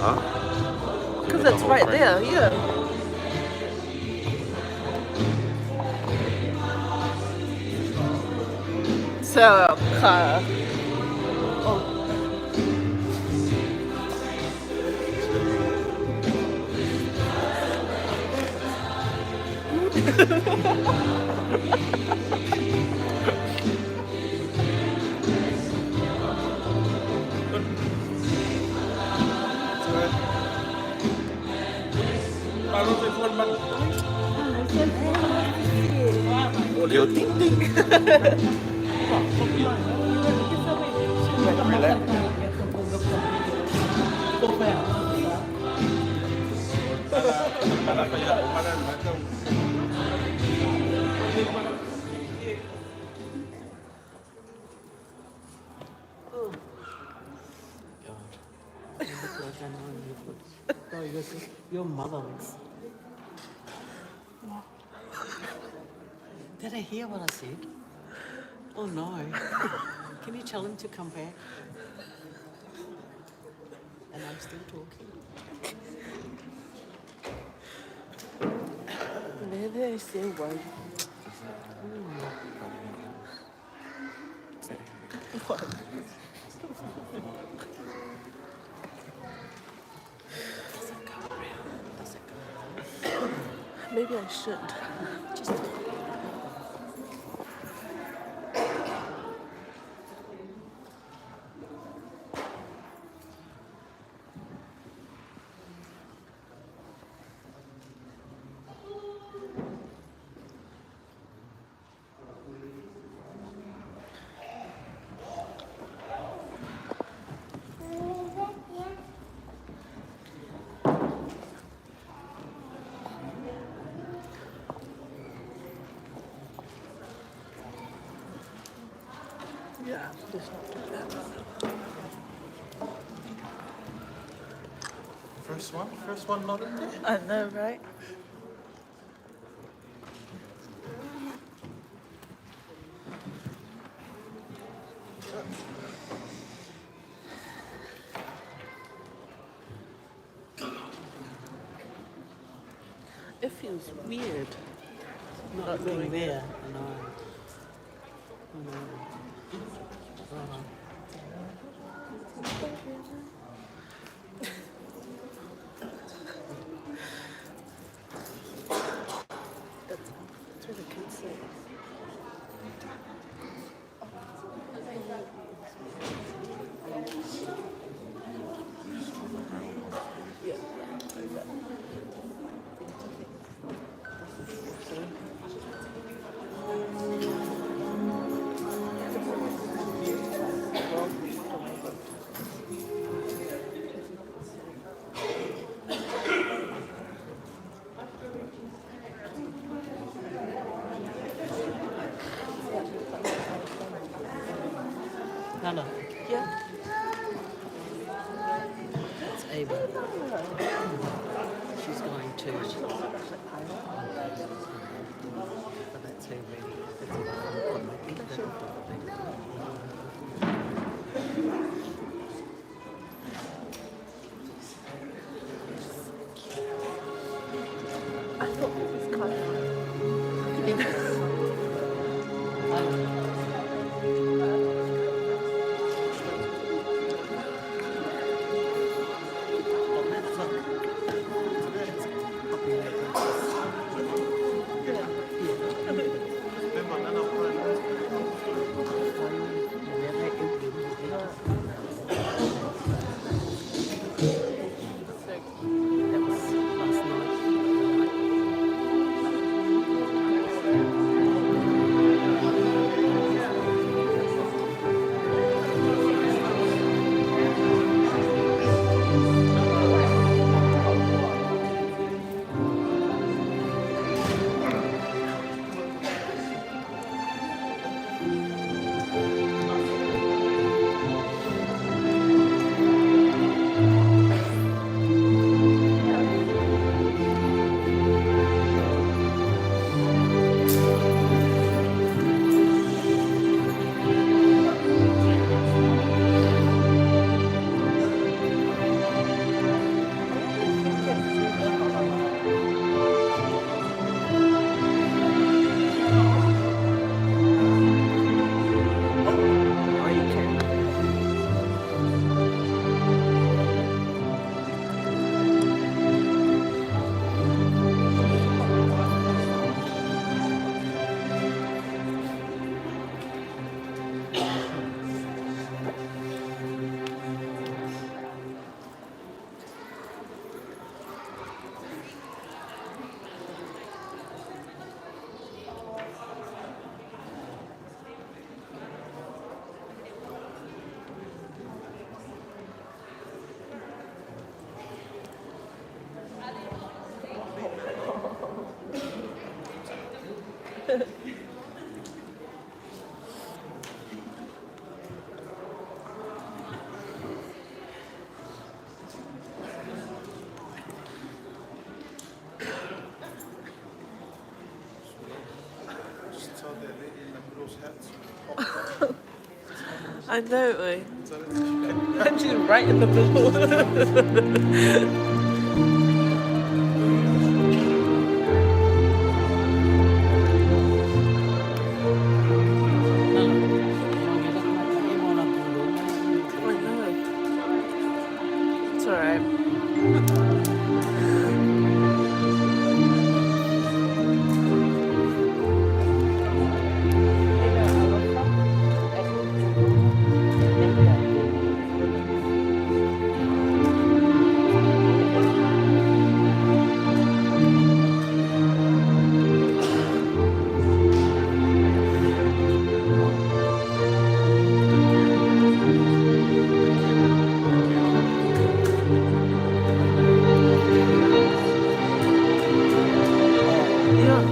Huh? Because it's right there, yeah. So, oh. Leo ding ding. Relax. God. You look like I know you would. Oh, your mother looks. Did I hear what I said? Oh no. Can you tell him to come back? And I'm still talking. Maybe I say one. What? Does it go around? Does it go around? Maybe I should. Just Yeah, let's not do that. First one? First one not in there? I know, right? It feels weird. Not being there. I know. I know. Oh. That's where the kids sit. Yeah. Nana, Yeah. that's Ava. She's going to. But that's her ready. That's her. I thought it was kind of. Remember, Nana. I know, eh? And she's right in the middle. I know. It's alright. Yeah.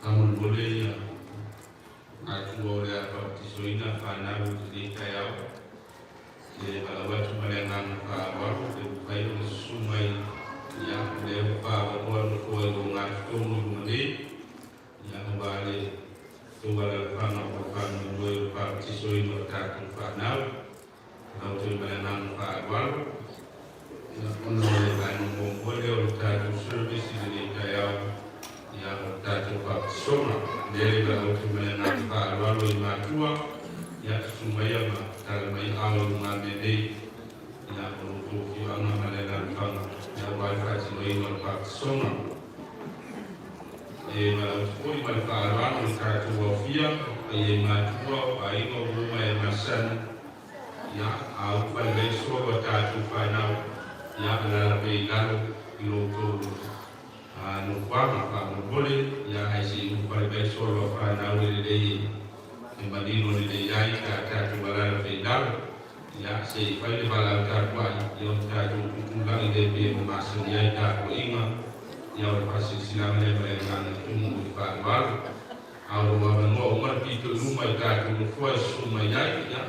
Faamolemole ia atua o le a faapatisoina fanau i lenei taeao le valaau atu ma le agaga faaaloalo le mafai ona susu mai ia o lea ua faaavanoa nofoa i logatotonu i luma nei ia aua le tou alaalafaga o lo faamoemoe o le faapatisoina o tatou fanau lau toe ma le agaga faaaloalo ia ona o le vaega muamua lea o le tatou service i lenei taeao ia o le tatou faapatisoga lea le valaau atu ma le agaga faaaloalo i matua ia susu mai ma tala mai ao i lumamea nei ia o lo outou afioaga ma le alaalafaga ia aua le faatinoina o le faapatisoga e valaau atu foi ma le faaaloalo i le tatou aofia paia i matua o aiga o uo ma e masani ia a ufale mai soa ua tatou fanau ia alaala pea i lalo i lo outou nofoaga faamolemole ia ae se i ufale mai soa lua fanau e lelei e manino lelei ai pe a tatou alaala pea i lalo ia se i fai le valaau tapuai ia ona tatou tutulagi lea pei ona masani ai tapuaiga ia o le faasilasilaga lea ma le agaga tumu i le faaaloalo a o lou avanoa uma le pito i luma i tatou nofoa e susu mai ai ia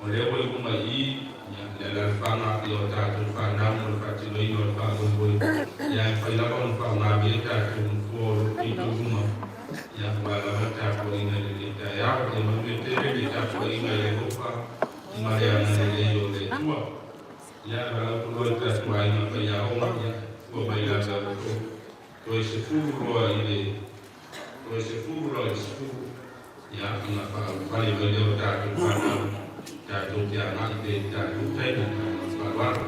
o lea ua i luma i i ia le alaalafaga ia o tatou fanau mo le faatinoina o le faamoemoe ia e mafai lava ona faaaoga ai tatou nofoa o loo pito i luma ia aua lava le tapuaiga i lenei taeao ia manuia tele le tapuaiga i le alofa ma le agalelei o le Atua ia valaau atu loa i tatou aiga faiaoga ia ua mai lala outou. Toe 10 loa i le toe 10 loa i le 10, ia, ona faaulufale mai lea o tatou fanau tatou te agai pea i tatou taimi. Ma le faaaloalo.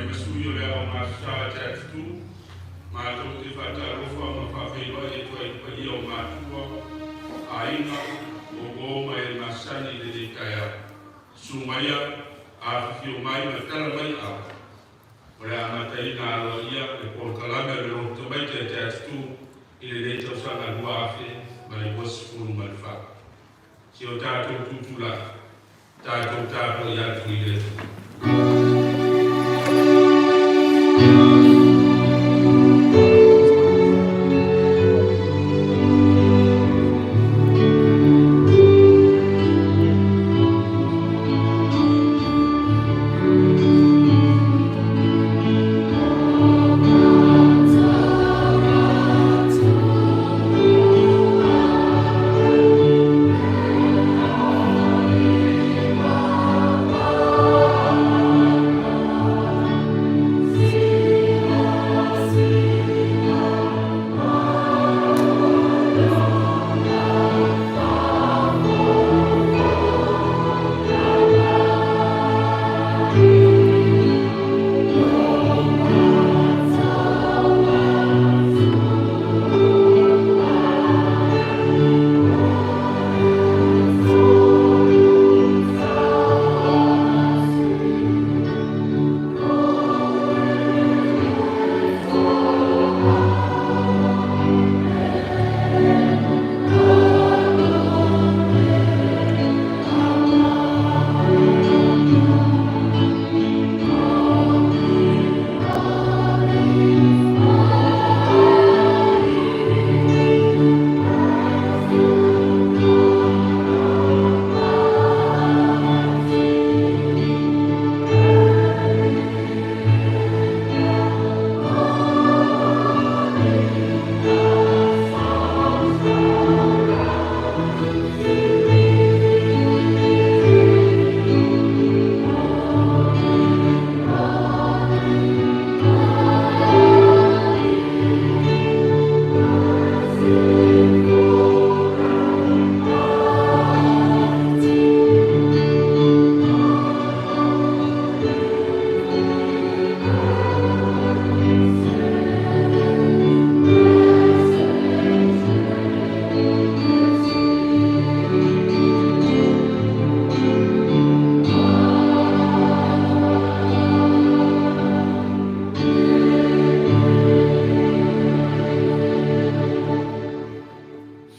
Fai ma sui o le Aoga Aso Sa a Te Atitu, matou te faatalofa ma faafeiloai atu ai i le paia o matua, aiga, uo ma e masani i lenei taeao. Susu maia, afifio mai ma tala mai au. O le amataina aloaia le polokalame o le Loto Tamaiti a Te Atitu i lenei tausaga 2024. Si o tatou tutulai, tatou tapuai atu i le Atua.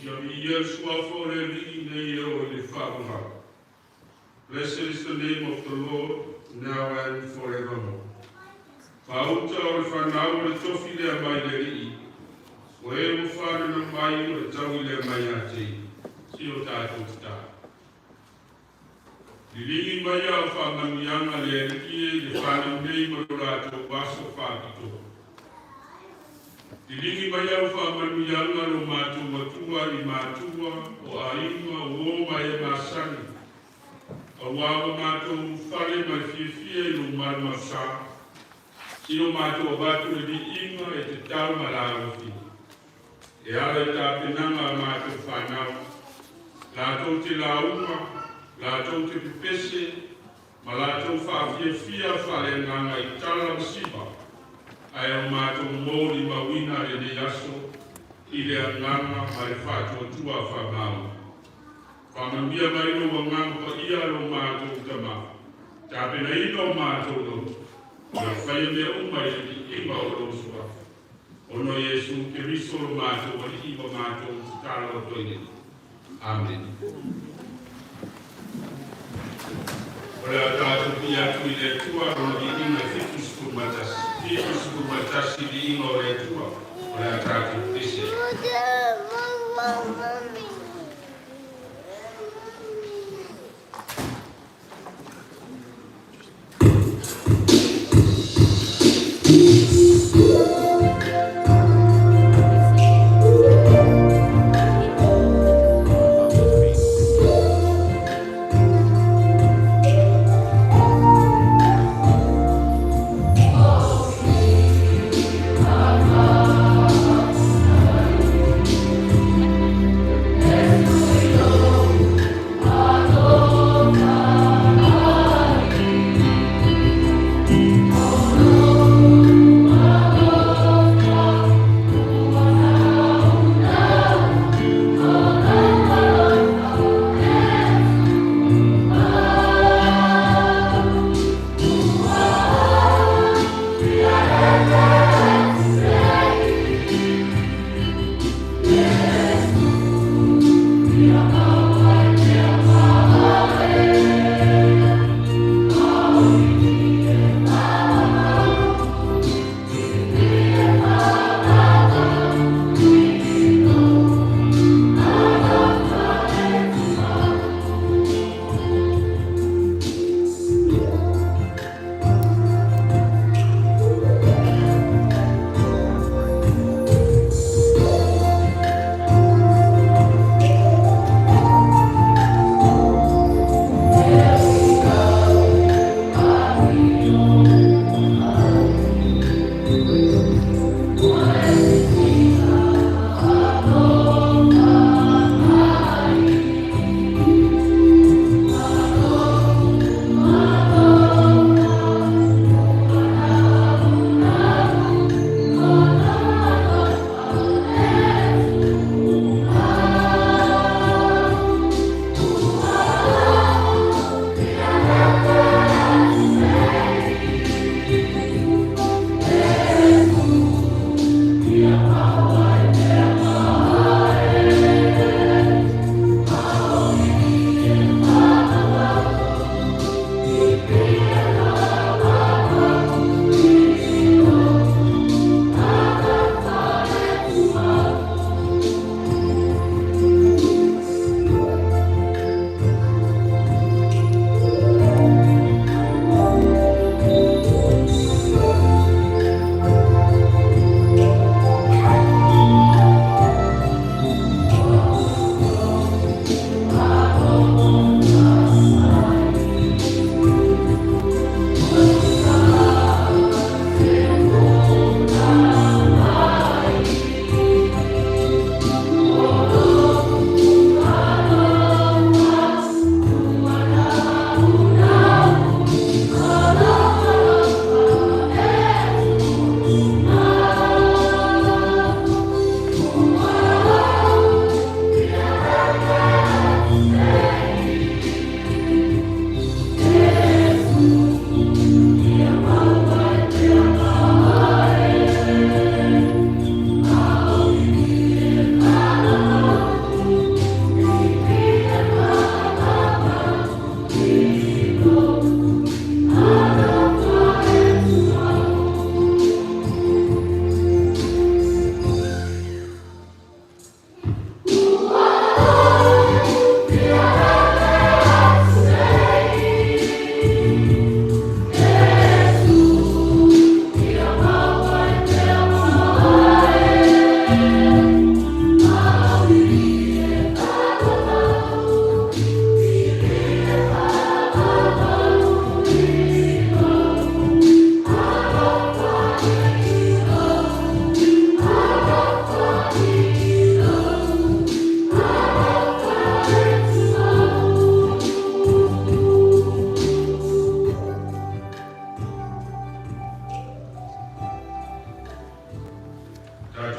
Ia viia le suafa o le Alii nei e oo i le faavavau. Blessed is the name of the Lord, now and forevermore. Faauta o le fanau o le tofi lea mai le Alii, o e ua fanana mai o le taui lea mai ia te ia. Si o tatou tatalo. Liligi mai au faamanuiaga le Alii e i le fanau nei ma lo latou aso faapitoa. Liligi mai au faamanuiaga lo matou Atua i matua o aiga o uo ma e masani. Auā ua matou ulufale ma le fiafia i lou malumalusa. Seia o matou avatu le viiga e tatau ma la alofia. E ala i tapenaga a matou fanau, latou te lauga, latou te pepese, ma latou faafiafia faaleagaga i tala ma siva, ae o matou molimauina lenei aso i le agaga ma le faatuatua faamaoni. Faamanuia mai lou agaga paia lo matou Tama, tapenaina o matou loto, ma faia mea uma i le viiga o lou suafa. Ona o Iesu Keriso lo matou Alii ua matou tatalo atu ai nei. Amene. O le a tatou pipii atu i le Atua lona viiga e 71. 71 viiga o le Atua o le a tatou pese.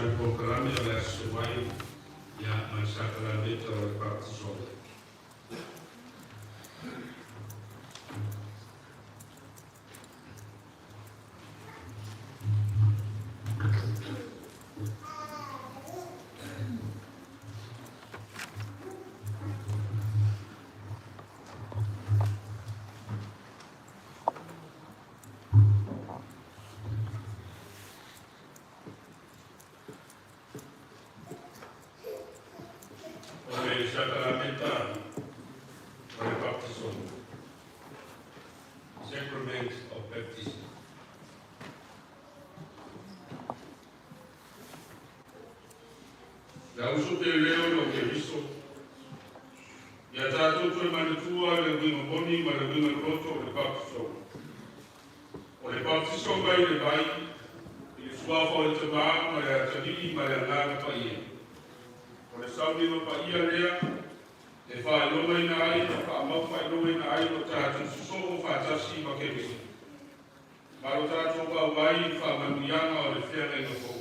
tatou polokalame o le Aso Vai, ia, ma le sakalameta o le Papatisoga. O le sakalameta o le Papatisoga. Sacrament of Baptism. Le uso te leo o Keriso, ia tatou toe manatua le uiga moni ma le uiga loto o le baptiso. O le baptiso mai le vai, i le suafa o le Tamā ma le Atalii ma le Agaga Paia. O le sauniga paia lea, e faailogaina ai ma faamau faailogaina ai o tatou sosoo faatasi ma Keriso. Ma lo tatou auai i faamanuiaga o le feagaiga fou.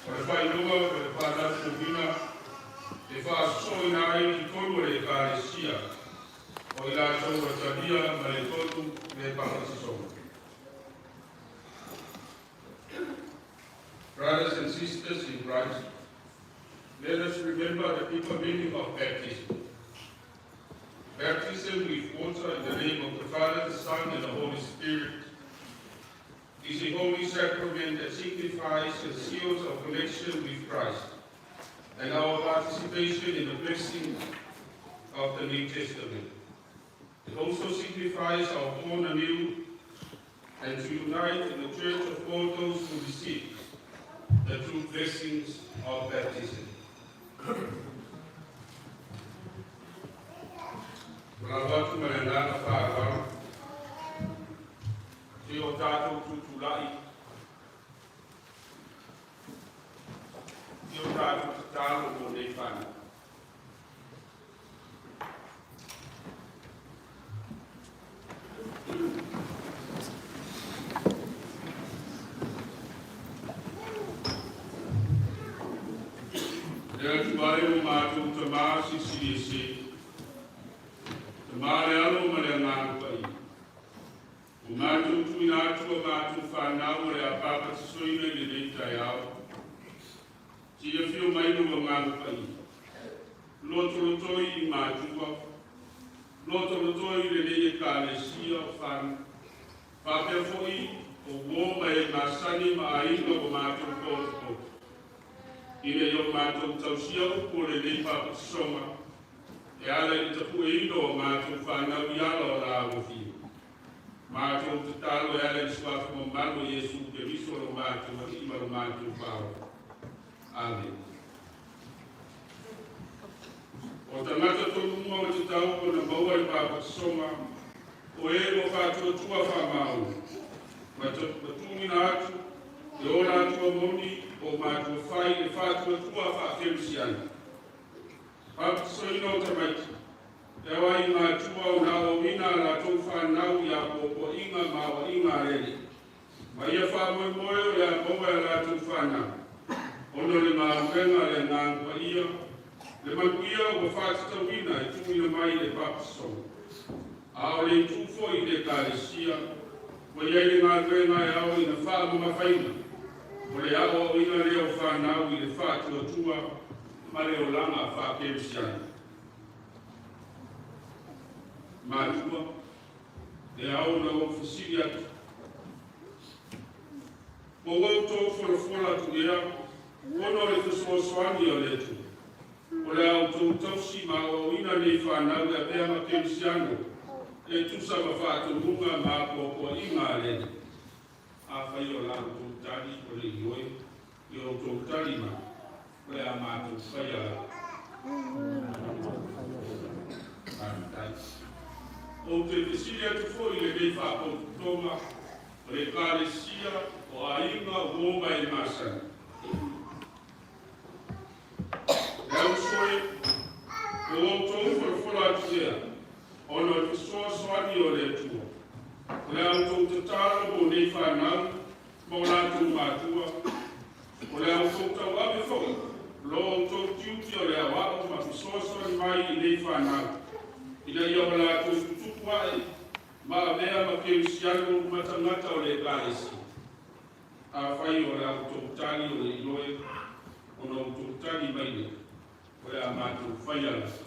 O le faailoga o le faatautouina e faasosooina ai i totonu o le ekalesia o i latou ua talia ma le tonu le papatisoga. Brothers and sisters in Christ, let us remember the deeper meaning of baptism. Baptism with water in the name of the Father, the Son, and the Holy Spirit is a holy sacrament that signifies and seals our connection with Christ and our participation in the blessing of the New Testament. It also signifies our born anew and to unite in the church of all those who receive the true blessings of baptism. Lau atu ma le agaga faaaloalo, se o tatou tutulai, se o tatou tatalo mo nei fanau. Le Atua e o matou Tamā Silisili Ese, Tamā le Alo ma le Agaga Paia. Ua matou tuuina atu a matou fanau o le a papatisoina i lenei taeao. Se i afio mai lou Agaga Paia. Lotolotoi i matua, lotolotoi i lenei ekalesia o fanau. Faapea foi o uō ma e masani ma aiga ua matou potopoto. Ina ia o matou tausia upu o lenei papatisoga, e ala i le tapueina o matou fanau i ala o la agofia. Matou tatalo e ala i le suafa mamalu o Iesu Keriso lo matou Alii ma lo matou Faaola. Amene. O tagata tonu uma ua tatau ona maua le papatisoga, o e ua faatuatua faamaoni, ma tuuina atu e o latou moni o matua fai le faatuatua faakerisiano. Papatisoina o tamaiti, e ao ai i matua ona aoaoina a latou fanau i apoapoaiga ma aoaiga a le Alii. Ma ia faamoemoe o le a maua e a latou fanau, ona o le galuega a le Agaga Paia, le manuia ua faatatauina e tuuina mai i le papatisoga. A o le itu foi i le ekalesia, ua i ai le galuega e ao ina faamamafaina, o le aoaoina lea o fanau i le faatuatua ma le olaga faakerisiano. Matua, e ao ona ou fesili atu, ua outou folafola atu ea, ona o le fesoasoani a le Atua, o le a outou tausi ma aoaoina nei fanau e avea ma kerisiano e tusa ma faatonuga ma apoapoaiga a le Alii? Afai o la outou tali o le ioe, ia outou tali mai, o le a matou faia lava. Faafetai. Ou te fesili atu foi i lenei faapotopotoga o le ekalesia o aiga uō ma e masani. Le uso e, ua outou folafola atu ea, ona o le fesoasoani o le Atua, o le a outou tatalo mo nei fanau ma o latou matua? O le a outou tauave foi lo outou tiute o le aoao ma fesoasoani mai i nei fanau, ina ia o latou tutupu ae ma avea ma kerisiano ma tagata o le ekalesia. Afai o le a outou tali o le ioe, ona outou tali mai lea, o le a matou faia lava.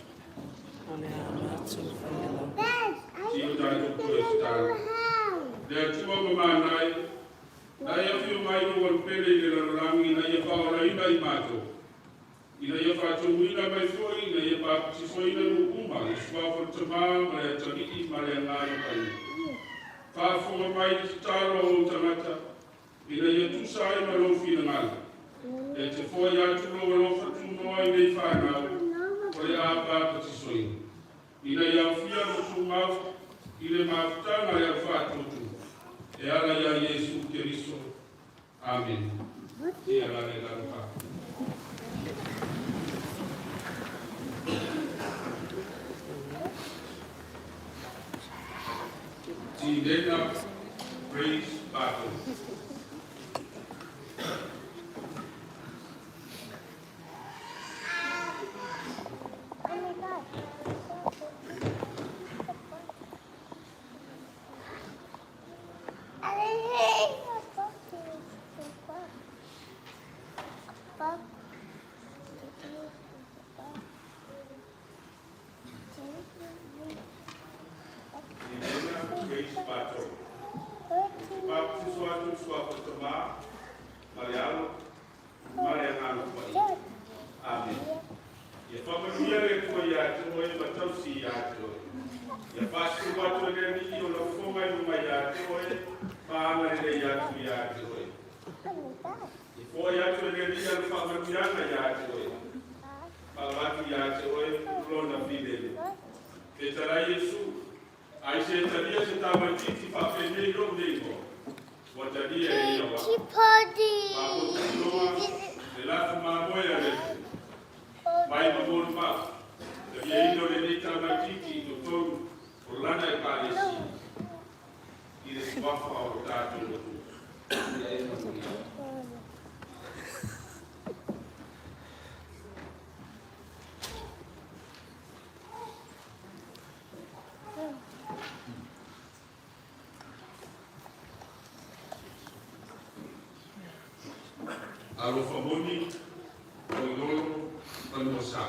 O le a matou faia lava. Se i o tatou toe tatalo. Le Atua mamana e, na e afio mai lou Alu pele i le lalolagi ina ia faaolaina i matou, ina ia faatonuina mai foi ina ia papatisoina nuu uma i suafa o le Tamā ma le Atalii ma le Agaga Paia. Faafofoga mai i le tatalo a ou tagata ina ia tusa ai ma lou finagalo. E te foai atu lou alofa tunoa i nei fanau o le a papatisoina, ina ia aofia ma tumau i le mafutaga a le au faatuatua e ala iā Iesu Keriso. Amene. Ia alala i lalo fa. Tinena Grace Battle. Tinena Grace Battle. Baptizo atu i suafa o le Tamā, ma le Alo, ma le Agaga Paia. Amene. Ia faamanuia le Atua ia te oe ma tausi ia te oe. Ia faasulu atu e le Alii ona fofoga i luga ia te oe ma agalelei atu ia te oe. Ia foai atu e le Alii ana faamanuiaga ia te oe, ma avatu ia te oe lona filemu. Fetalai Iesu, Ai se talia se tamaitiiti faapenei i lou nei igoa, ua talia e ia au. Faapotopotoga le lafu mamoe a le Atua, mai ma molimau, taliaina o lenei tamaitiiti i totonu o lana ekalesia, i le suafa o lo tatou Atua. Ia e manuia. Alofa moni, Toilolo, Fanuasā.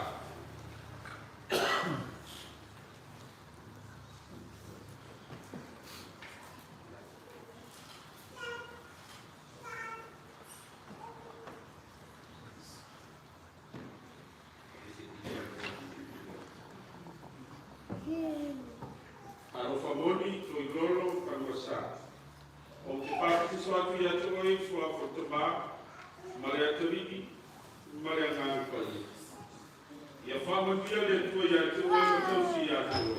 Alofa moni, Toilolo, Fanuasā. Ou te papatiso atu ia te oe i suafa o le Tamā, ma le Atalii, ma le Agaga Paia. Ia faamanuia le Atua ia te oe ma tausi ia te oe.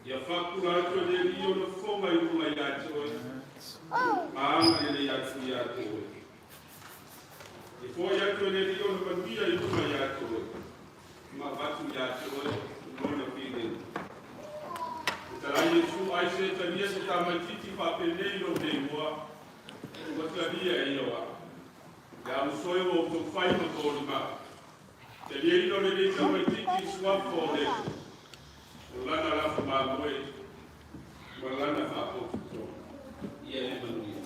Ia faapula atu e le Alii ona fofoga i luga ia te oe, ma agalelei atu ia te oe. Ia foai atu e le Alii ona manuia i luga ia te oe, ma avatu ia te oe lona filemu. Fetalai Iesu, ai se talia se tamaitiiti faapenei i lou nei igoa, ua talia e ia au. Le amusoe ua outou fai ma tolima. Taliaina o lenei tamaitiiti i suafa o le Atua, o lana lafa mamoe ma lana faapotopotoga. Ia e manuia.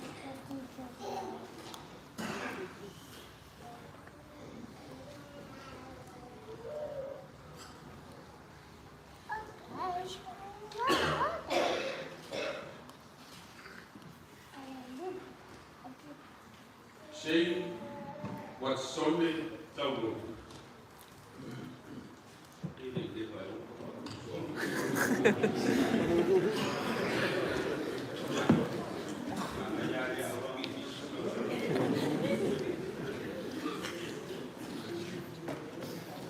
Shane Watsone Taulolo. E le leva e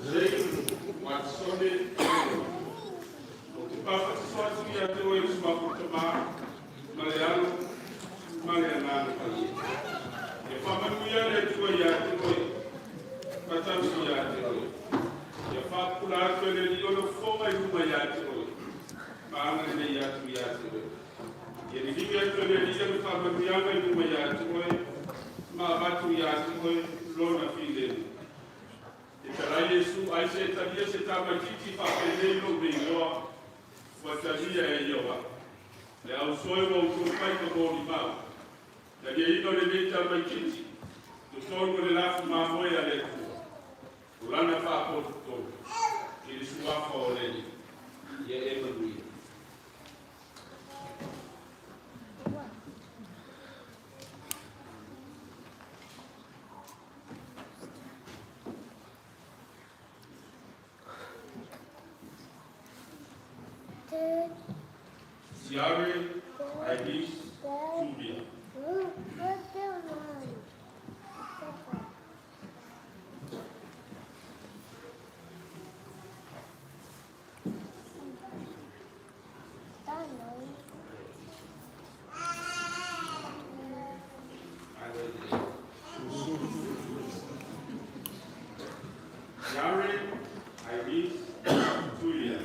Shane Watsone Taulolo. Ou te papatiso atu ia te oe i suafa o le Tamā, ma le Alo, ma le Agaga Paia. Ia faamanuia le Atua ia te oe, ma tausi ia te oe. Ia faapula atu e le Alii ona fofoga i luga ia te oe, ma agalelei atu ia te oe. Ia lilivi atu e le Alii ana faamanuiaga i luga ia te oe, ma Ma avatu ia te oe lona filemu. E talai Iesu ai se talia se tamaititi faapenei lou igoa, ua talia e ia au. Le ausoe ua outou fai ma molimau. Taliaina o lenei tamaititi, totonu o le lafu mamoe a le Atua. O lana faapotupotonu, i le suafa o le Alii. Ia e manuia. Siare Iris Julia. Siare Iris Julia.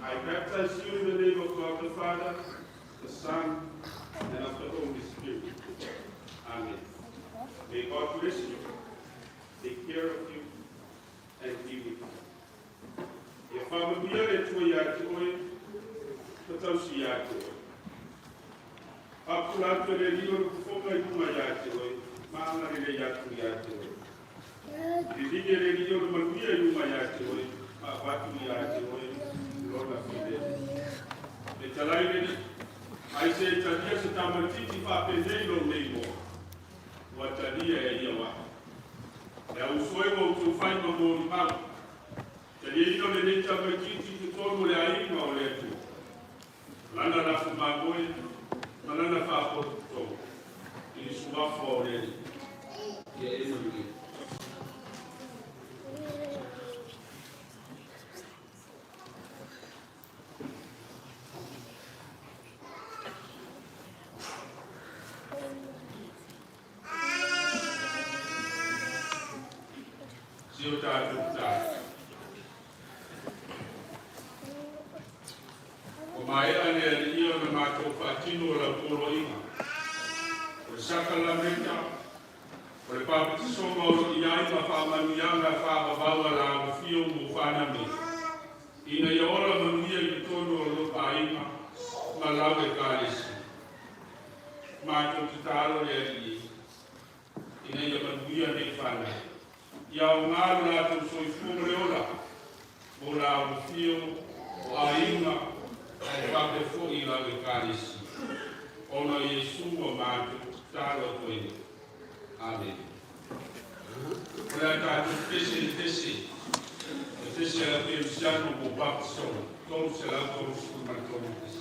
I baptize you in the name of God the Father, the Son, and of the Holy Spirit. Amen. May God bless you, take care of you, and be with you. Ia faamanuia le Atua ia te oe, ma tausi ia te oe. Faapupula atu e le Alii Lona fofoga i luga ia te oe, ma agalelei atu ia te oe. Liligi e le Alii ona manuia i luga ia te oe, ma avatu ia te oe, lona filemu. E talai le Alii, ai se talia se tamaititi faapenei lou igoa, ua talia e ia au. Le ausoe ua outou fai ma molimau. Taliaina o lenei tamaititi totonu o le aiga o le Atua. Lana lafu mamoe, ma lana faapotupotonu. I le suafa o le Alii. Ia e manuia. Si o tatou tatalo. Ua maea le Alii ona matou faatino lau poloaiga. O le sakalameta, o le papatisoga o lo i ai ma faamanuiaga faavavau a la afio mo fanau nei. Ina ia ola manuia i totonu o lou aiga ma lau ekalesia. Matou tatalo le Alii, ina ia manuia nei fanau. Ia aoga lo latou soifua ma le ola, mo la afio o aiga, ae faapea foi lau ekalesia. Ona o Iesu ua matou tatalo atu ai nei. Amen. O le a tatou pese i le pese. Le pese a le kerisiano mo baptisoga. 333 pese.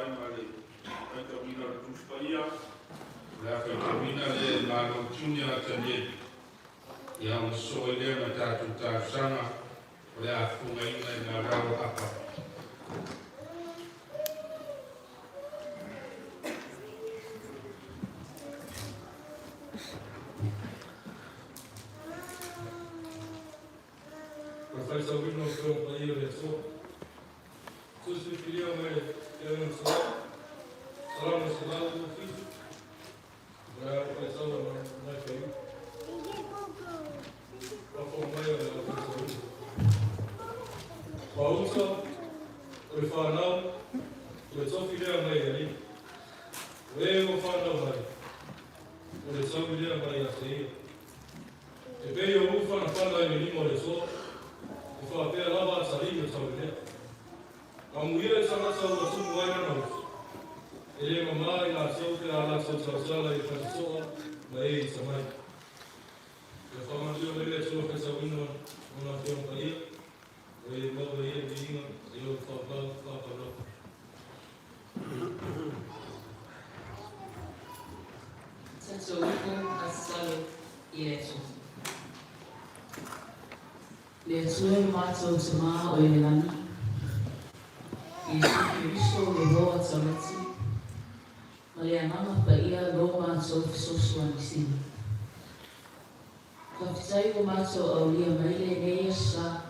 ai ma le faitauina o le Tusi Paia. O le a faitauina lea e Malo Junior Tanieli. Ia, ona sosoo ai lea ma tatou talosaga o le a fofogaina i le Laolao Apa. O le faitauina o le Afioga Paia o le Atua. Tusi filifilia mai le Feagaiga Salamo, Salamo 127, o le a faitau lana fuaiupu. Faafofoga mai o le a faitauina. Maauta o le fanau, o le tofi lea mai le Alii. O e ua fanau mai, o le taui lea mai ia te ia. E pei o ufanafana i le lima o le Atua, e faapea lava atalii o taulenea. Amuia le tagata ua tumu ai lana ufi, e le mamā i latou pe a latou tautala i le fatitoa ma e i tamai. Ia faamanuia mai le Atua faitauina o Lona Afioga Paia, o e maua ai le viiga e oo faapau lava. Tatou ifo ma tatalo i le Atua. Le Atua lo matou Tamā o i le lagi, Iesu Keriso le Hoa Tamaiti, ma le Agaga Paia lo matou fesoasoani sili. Faafetai ua matou aulia mai lenei aso sa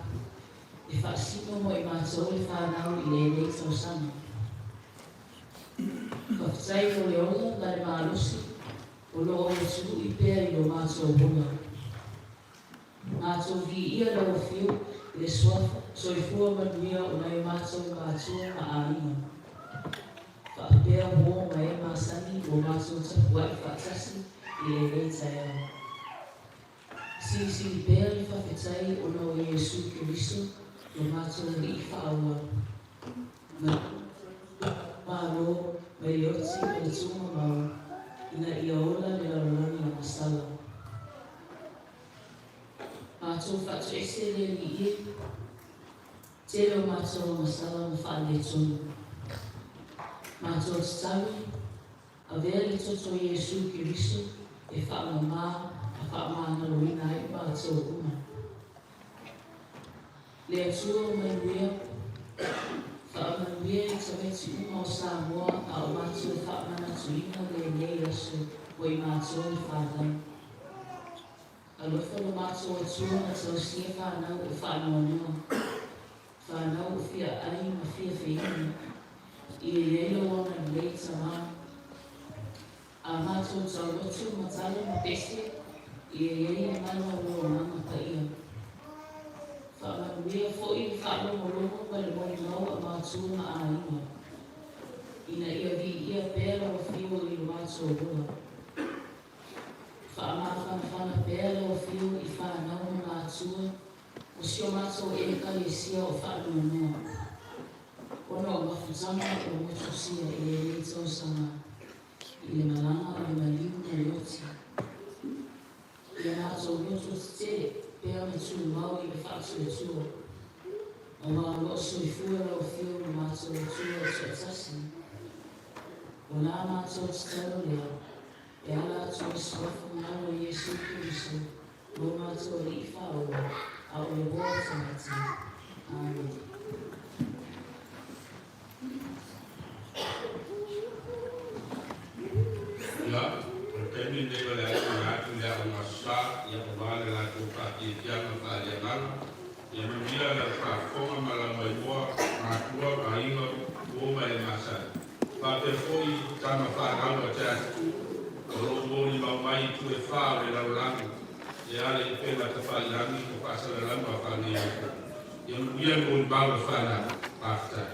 e faasino mo i matou le fanau i lenei tausaga. Faafetai mo le ola ma le malosi o lo o autului pea i lo matou ola. Matou viia lau Afio i le Suafa soifua manuia o nai o matou matua ma aiga. Faapea uo ma e masani ua matou tapuai faatasi i lenei taeao. Silisili pea le faafetai ona o Iesu Keriso lo matou Alii faaola. Ma Malo mai le oti ma le tuumamao ina ia ola le lalolagi agasala. Matou faatoese le Alii e, tele o matou agasala ma faaletonu. Matou tatalo, avea le toto o Iesu Keriso e faamama ma faamagaloina ai matou uma. Le Atua o manuia, faamanuia i tamaiti uma o Samoa a o matou faamanatuina lenei aso mo i matou le fanau. Alofa lo matou Atua ma tausia fanau o faanoanoa, fanau o fia ai ma fia feina, ia i ai lou agalelei Tamā. A matou tauloto ma tala ma pese, ia i ai le mana o lou Agaga Paia. Faamanuia foi le faalogologo ma le molimau a matua ma aiga, ina ia viia pea lau Afio i lo matou ola. Faamafanafana pea lau Afio i fanau ma matua o si o matou Ekalesia o Faanoanoa, ona o mafutaga ua motusia i lenei tausaga i le malaga o le maliu ma le oti. Ia matou loto tetele pea ma tumau i le faatuatua, aua o lo o soifua lau Afio lo matou Atua e toatasi. O la matou tatalo lea, e ala atu i le Suafa malu o Iesu Keriso, lo matou Alii Faaola, a o le Hoa Tamaiti. Amene. Ia, o le taimi lenei o le a tuuina atu i le Aoga Aso Sa, ia aua le latou faafiafiaga faaleagaga. Ia manuia lau faafofoga ma lau maimoa, matua, aiga, uo ma e masani. Faapea foi tama fanau a Jasper, o lo o molimau mai i itu e fā o le lalolagi e ala i upega tafailagi ma faasalalauga faaneionapo. Ia manuia le molimau a fanau. Faafetai.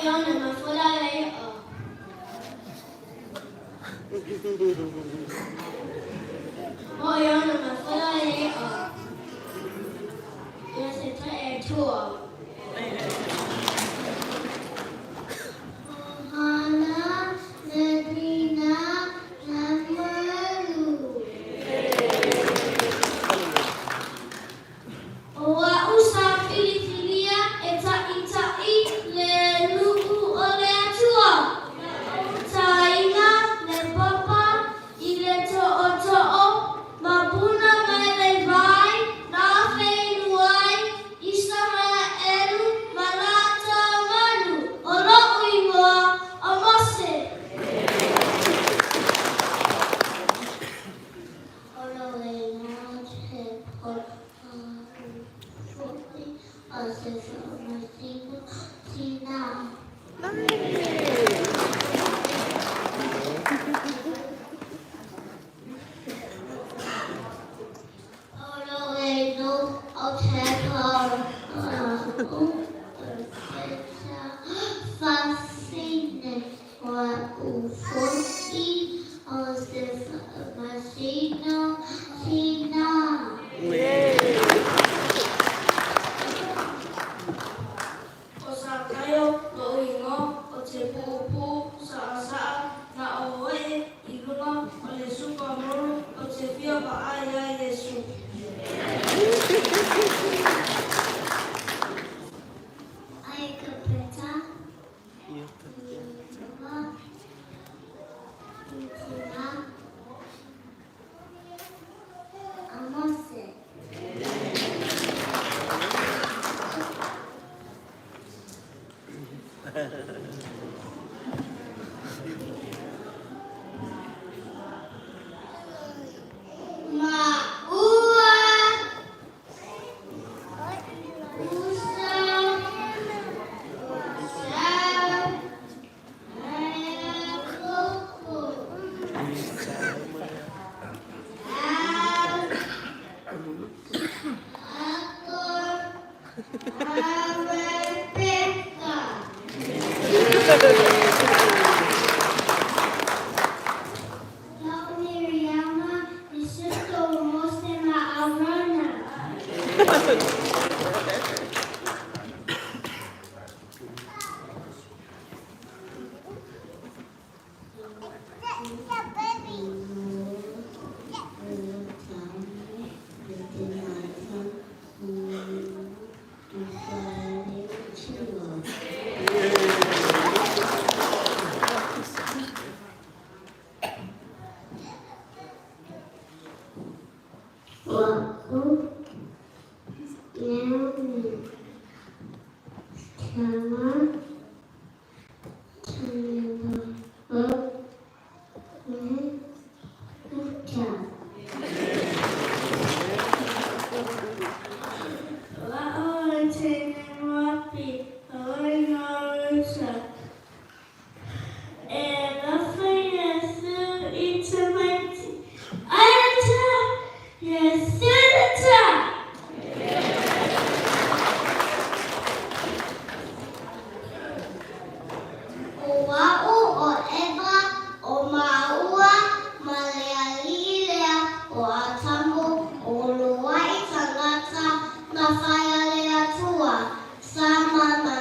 Iona mafola le o. O Iona mafola le o. Ia se te e tua. Ohana Medina Namalu. O a'u sa filifilia e ta'ita'i le nuu o le Atua, na ou tāina le papa i le to'oto'o ma puna mai le vai, na feinu ai Isaraelu ma latou manu, o lo'u igoa o Mose. O Sakaio lo'u igoa o te pu'upu'u sa'asa'a na ou e'e i luga o le sukamolo ou te fia vaai iā Iesu. Ai ka peta. Tina. Amose. Ma'ua. Usa. Sa. Koko. Ako. Rebecca. Lau Miriama, Isuto Mose Ma'arona. Wa'u Naomi Tama Tama Uta. Wa'u tene moapi, oi marusa. E lofa Iesu i tamaiti. Aia Iesu ta! O a'u o Eva o māua ma le ali'i lea o Atamu o ulua'i tagata na fai a le Atua. Sa ma.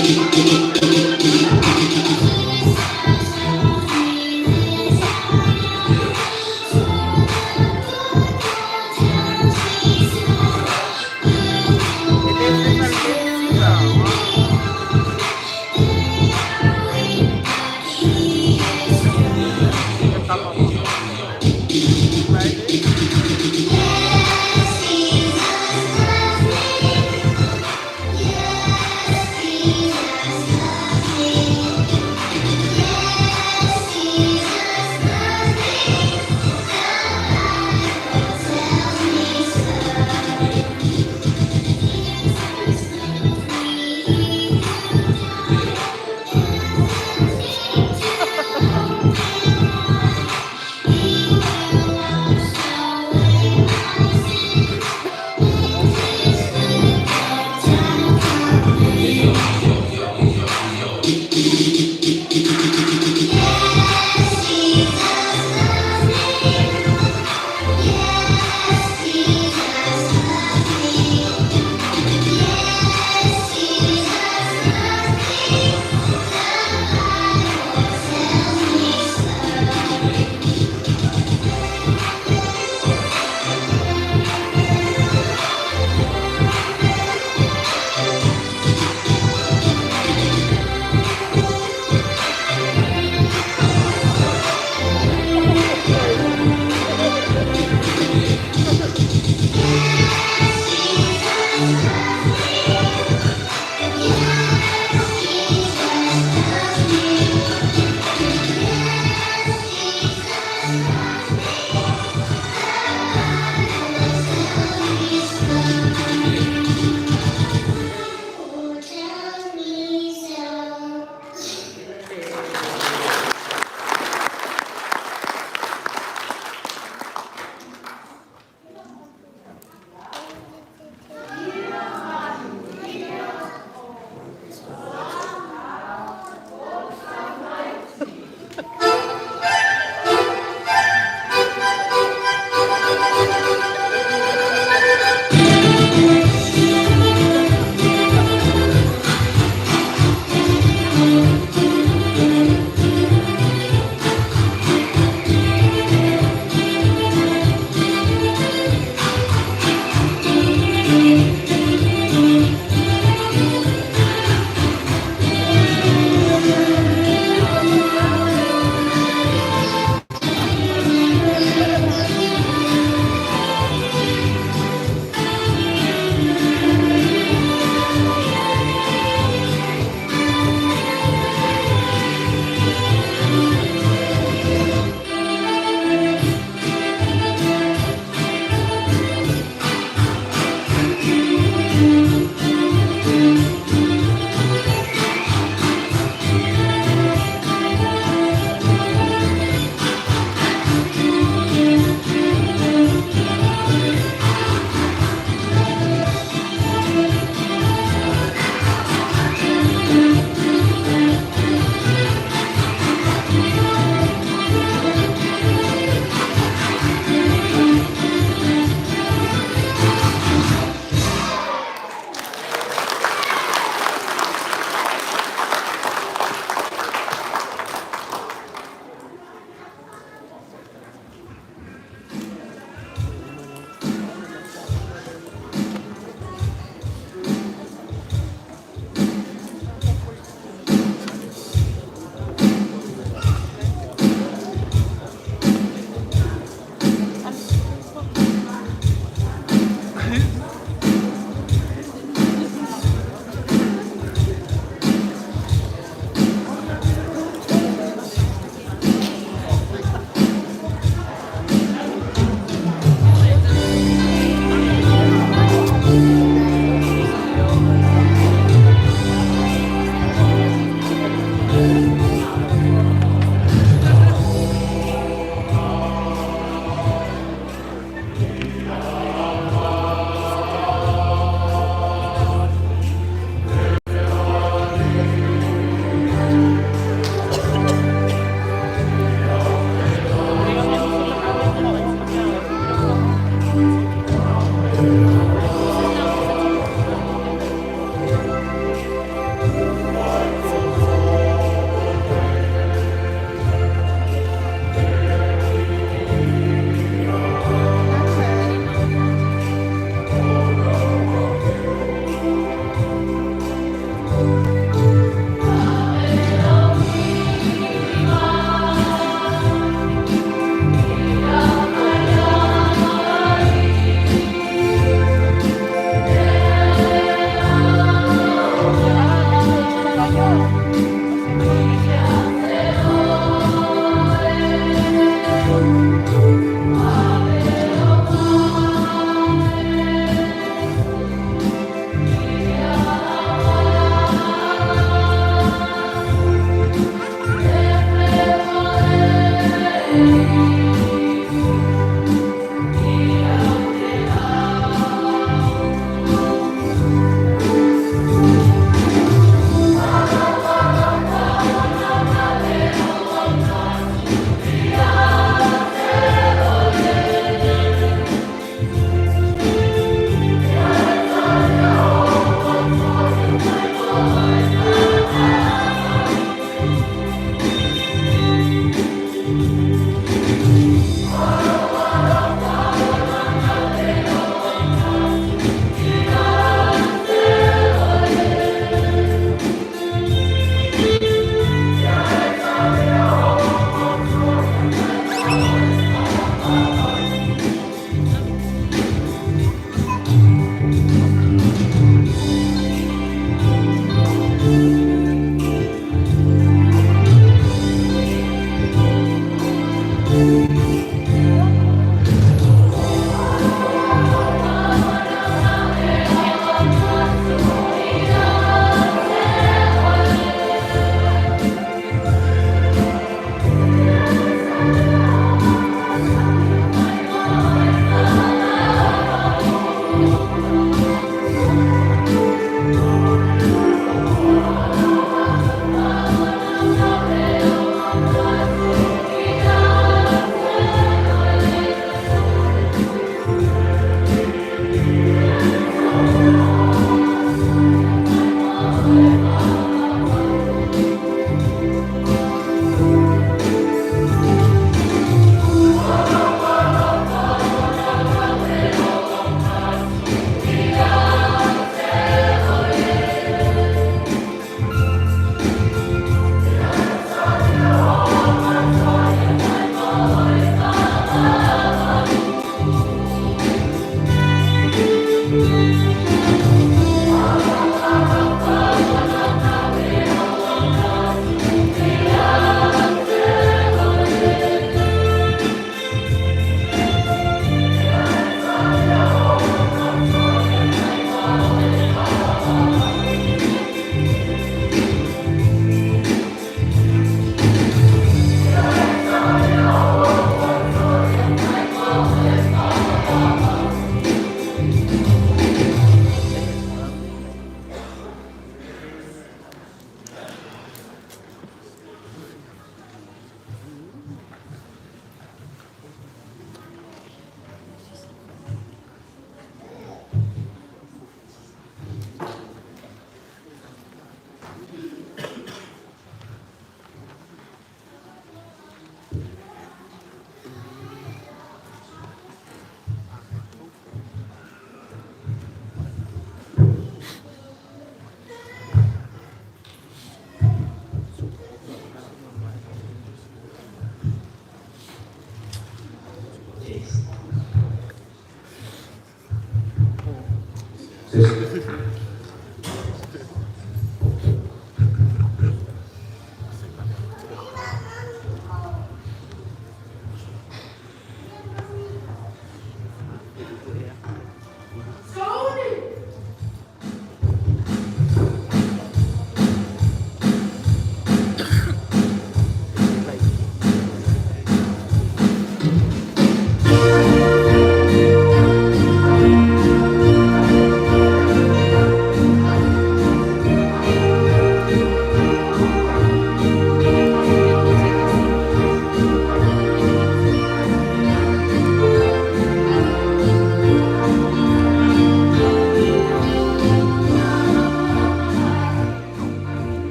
E le se Right?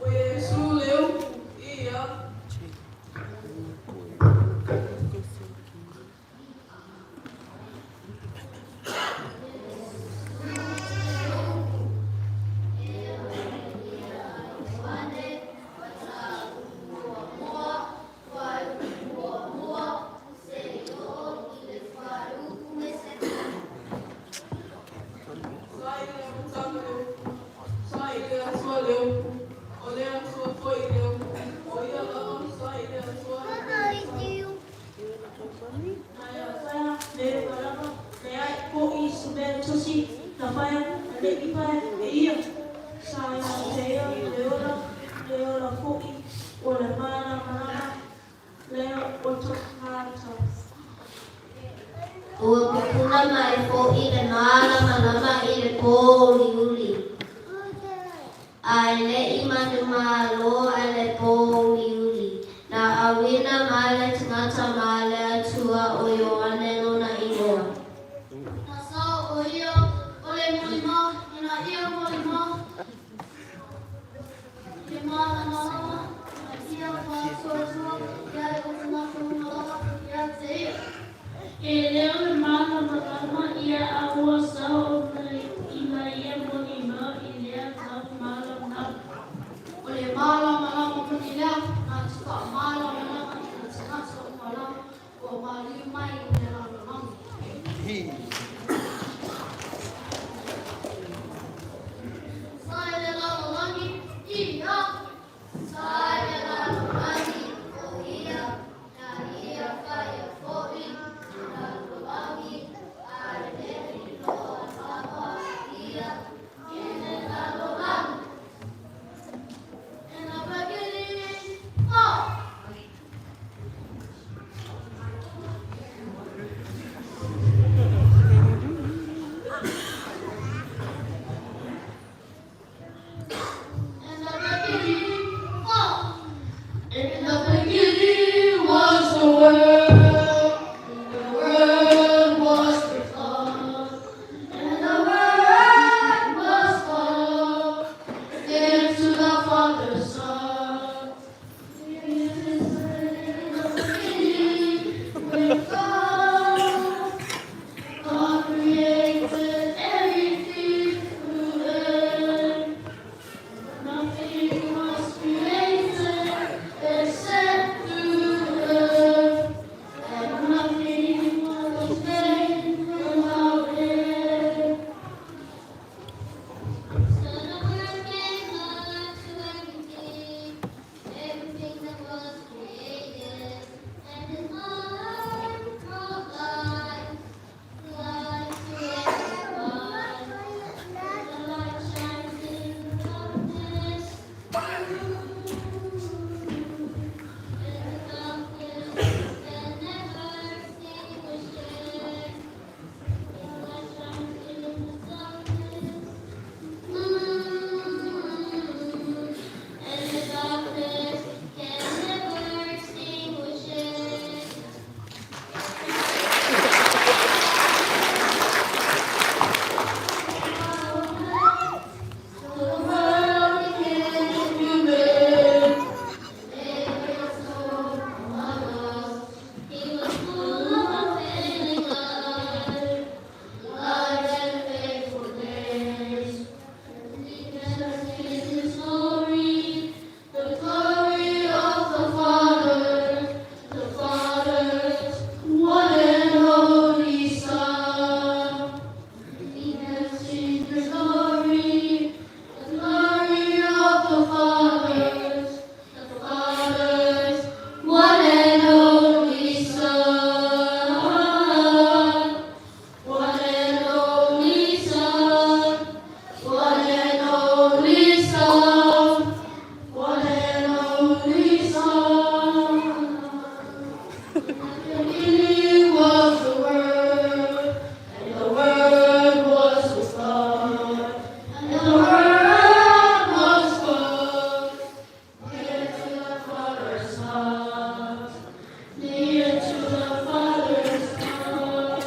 O Iesu le upu, ia. Sa i le amataga le upu, sa i le Atua le upu, o le Atua foi le upu, o ia lava sa i le Atua i le amataga. Na ia faia me ua lava, leai poʻi se mea tusi na faia na le i faia e ia. Sa ia te ia le ola, le ola foʻi o le malamalama lea o tagata. Ua pupula mai foʻi le malamalama i le pōuliuli, a e le i manumalo i le pōuliuli. Na auina mai le tagata mai le Atua o Ioane lona igoa. Na sao o ia o le molimau ina ia molimau i le malamalama ina ia faatuatua i ai o tagata uma lava ia te ia. E le o le malamalama ia a ua sao ina ia molimau i lea tau malamalama. O le malamalama moni lea na te faamalamalama i na tagata mai le lalolagi. Sa i le lalolagi, ia! Sa i le lalolagi, o ia, na ia faia foi lalolagi, a e le iloa lava ia i le lalolagi. In the beginning, oh! In the beginning, oh! In the beginning was the Word, and the Word was with God, and the Word was God, near to the Father's Son. In the beginning with God, God created everything through Him. Nothing was created except through Him, and nothing was made without Him. So the Word gave life to everything, everything that was created, and His life brought life, life to everyone. The light shines in the darkness. And the darkness can never extinguish it. The light shines in the darkness. And the darkness can never extinguish it. The world became human. There was no one. He was full of unfailing love, light and faithfulness. He has his glory, the glory of the Father's one and only Son. He has seen the glory of the Father's one and only Son. One and only Son, one and only Son, one and only Son. In the beginning was the Word, and the Word was with God, and the Word was God. Near to the Father's heart, near to the Father's heart.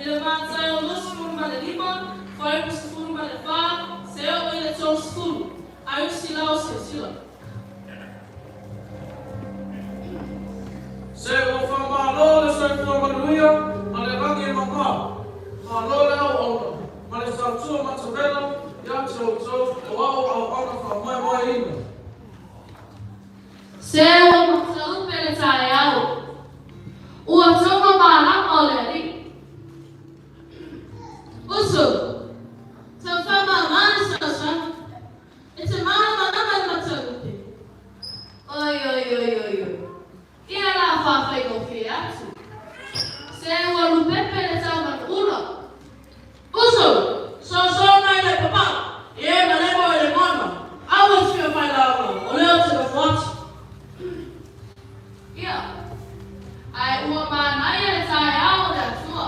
I le Mataio 25, fuaiupu 14, seia oo i le 30. Ai usi la o silasila. Se ua faamalo le soifua manuia ma le lagi e mamao. Malo le auauna ma le tautua matavela ia te outou o ao auauna faamoemoeina. Se ua mataupe le taeao, ua tonga malama o le Alii. Uso, tau faamama le soasoaga, e te malamalama i le mataupe. Oi, oi, oi, oi, oi, ia la faafaigofie atu. Se ua lupepe le taumanuula. Uso, soasoa mai le papau, i e malemo i le moana, aua e te fia failauga, o lea ou te nofo atu. Ia, ae ua manaia le taeao o le Atua.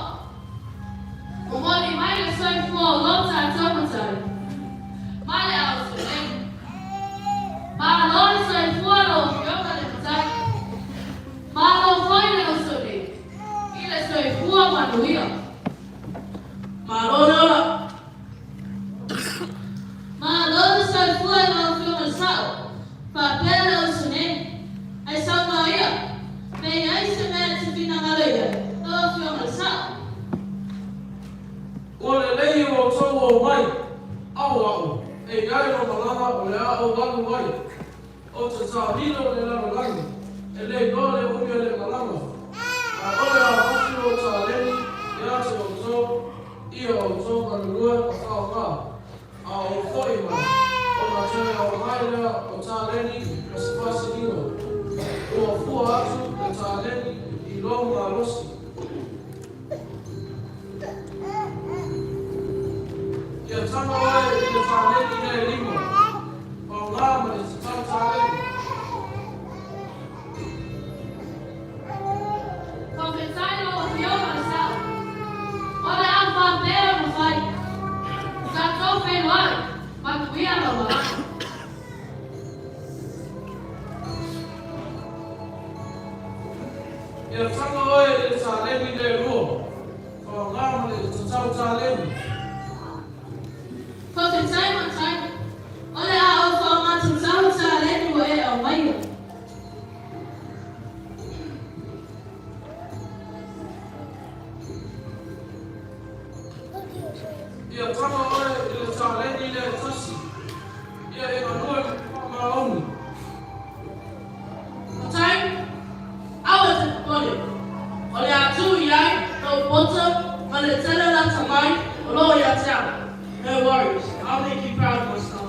Momoli mai le soifua o lo tatou Matai, ma le auso nei. Malo le soifua lau Afioga le Matai. Malo foi le uso nei, i le soifua manuia. Malo le ola. Malo le soifua i lau Afioga i le Sao, faapea le uso nei. Ae saunoa ia, pe i ai se mea e te finagalo i ai, lau Afioga i le Sao. Ua lelei o outou omai, ao a'u, e i ai lou malaga o le a ou alu ai. Ou te taamilo i le lalolagi, e le iloa le umi o le malaga. Ae o le a avatu lou taleni ia te outou, ia outou galulue ma faaaoga, a ou fo'i mai, ona toe aumai lea o taleni ma se faasiliga. Ua fua atu le taleni i lou malosi. Ia taga oe i le taleni lea e lima, faaaoga ma le tatau taleni. Faafetai lau Afioga i le Sao. O le a faapea ona fai. Tatou feiloai, manuia lau malaga. Ia taga oe i le taleni lea e lua, faaaoga ma le tatau taleni. Faafetai Matai. O le a ou faaaoga tatau taleni ua e aumaia. Ia taga oe i le taleni lea e tasi, ia e galue faamaoni. Matai, aua e te popole. O le a tuu i ai lou poto ma le tele o le atamai o lo o ia te au. No worries, I'll make you proud, my star.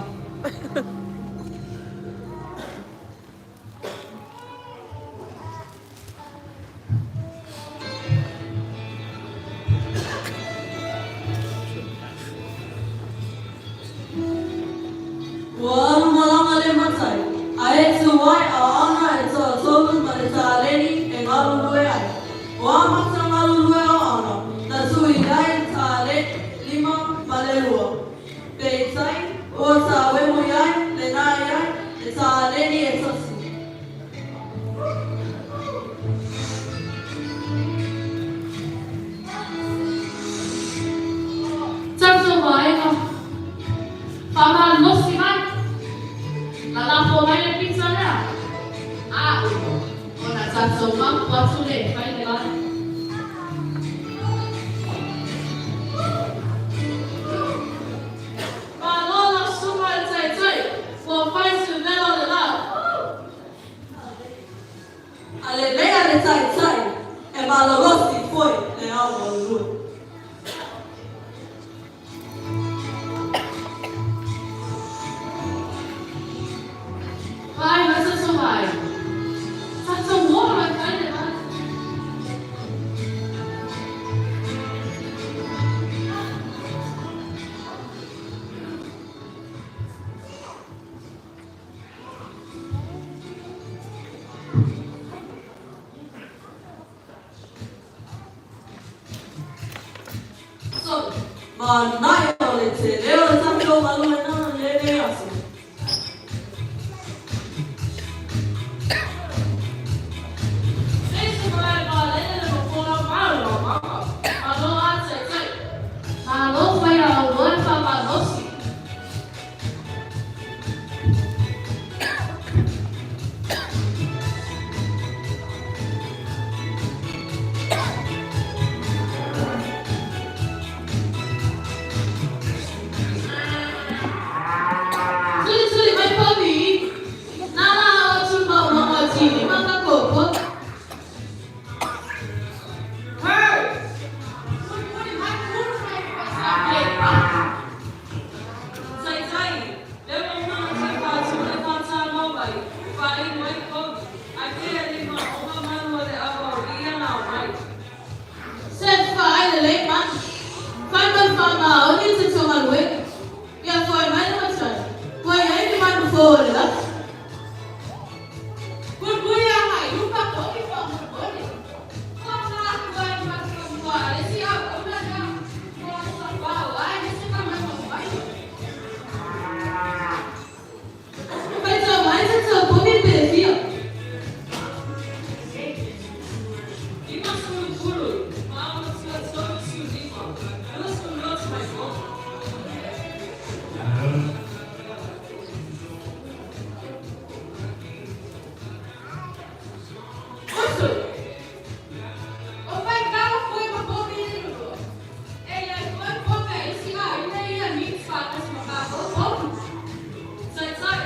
Ua alu malama le matai, a e tū ai a ana e toatolu ma le tāleni e ngalulue ai. Ua amata ngalulue o ana, na tū i ai le tāle lima ma le lua. Peitai, ua tāwemo i ai le nā i ai le tāleni e tasi. Tatou vaega, faamalosi mai, lalafo mai le pizza lea, a uma ona tatou mapu atu lea e fai le vale. Malo lau susuga i le Taitai, ua fai se vela o le la. A lelei le taitai, e malolosi foi le ao galulue. Vai ma tatou vaega, tatou ola e fai le vale. So, manaia o le tele o le tatou galuega i lenei aso. Sei se malae vaalele le mokola mai o lau mama. Malo a. faamaoni i tatou galuega. Ia foai mai le matai, ua i ai ni manu fou o le laki. Puipuia hai uka poki faamolemole. Ua manatua e matua a le isi auauna lea ua savao ai le se tamaimamai. Faitau mai tatou poki pe fia. 53 ma matua 35, 22 tamai poki. Usu! O faigao foi ma poki i lua. E i ai foi poki a isi aiga ia mix faatasi ma matou poki. Taitai,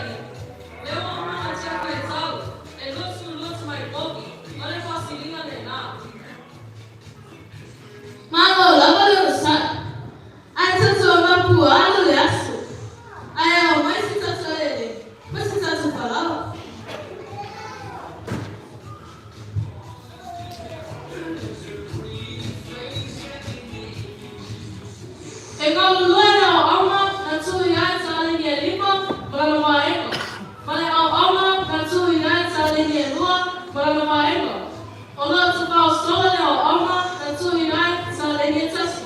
lea ua uma ona tiaka e tau, e 22 tamai poki, o le faasiliga lena. Malo lava le onosai. Ae tatou mapu alu le aso. Ae ao mai se tatou elelele ma se tatou falaoa. E galulue le auauna na tuu i ai taleni e lima ma lana vaega, ma le auauna na tuu i ai taleni e lua ma lana vaega. O lo o tafao sola le auauna na tuu i ai taleni e tasi.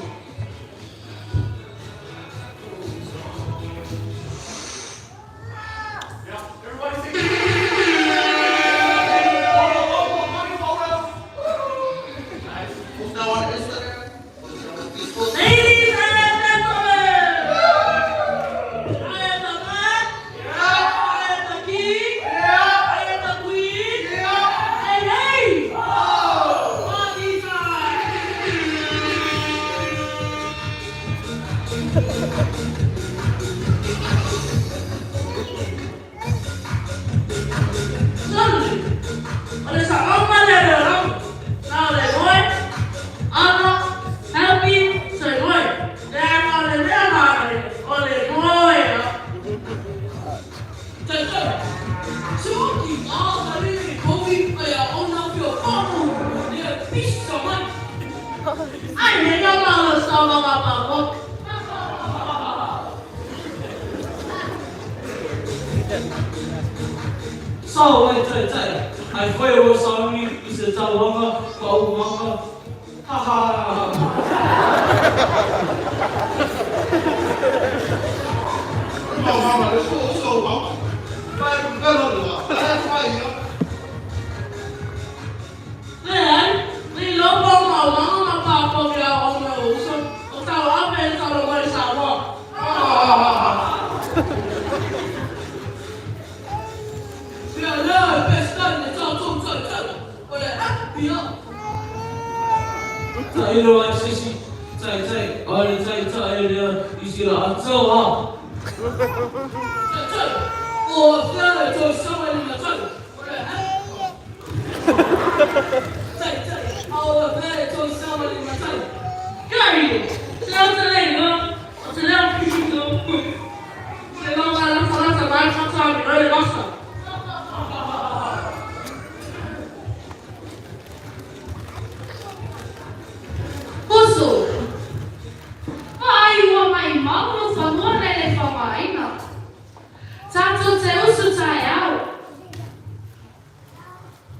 Ladies and gentlemen, I am the man, I am the king, I am the queen, and hey, party time! Suddenly, o le saoga lea le olaga, na o le moe, ana, happy, soe moe. Leaga o le mea manaia, o le moe lava. Taitai, siuki a taleni e poki a ia ona fia famu, ia pisa mai. Ai me ka malo saunoaga a Pāpā. Sao ai taitai, ai whai o sauni i se tauanga pa umanga. Ha ha ha ha. Leai, le iloa po o maumaga ma pāpā i a ona uso, o tauave e talo mai Samoa. Ia lea e Peseta i le tatou taitai, o le happy lava. Tailo ai sisi, taitai, a le taitai lea i sila atau ha. Taitai, o afea e toe sama i le matai, o le happy. Taitai, a o afea e toe sama i le matai. Gary, se o te le iloa, o te leo pito. Se longa latalata mai katoa mi le vasa. Usu! Vaai ua maimau lou fanua nai le faaaogaina. Tatou te usu taeao.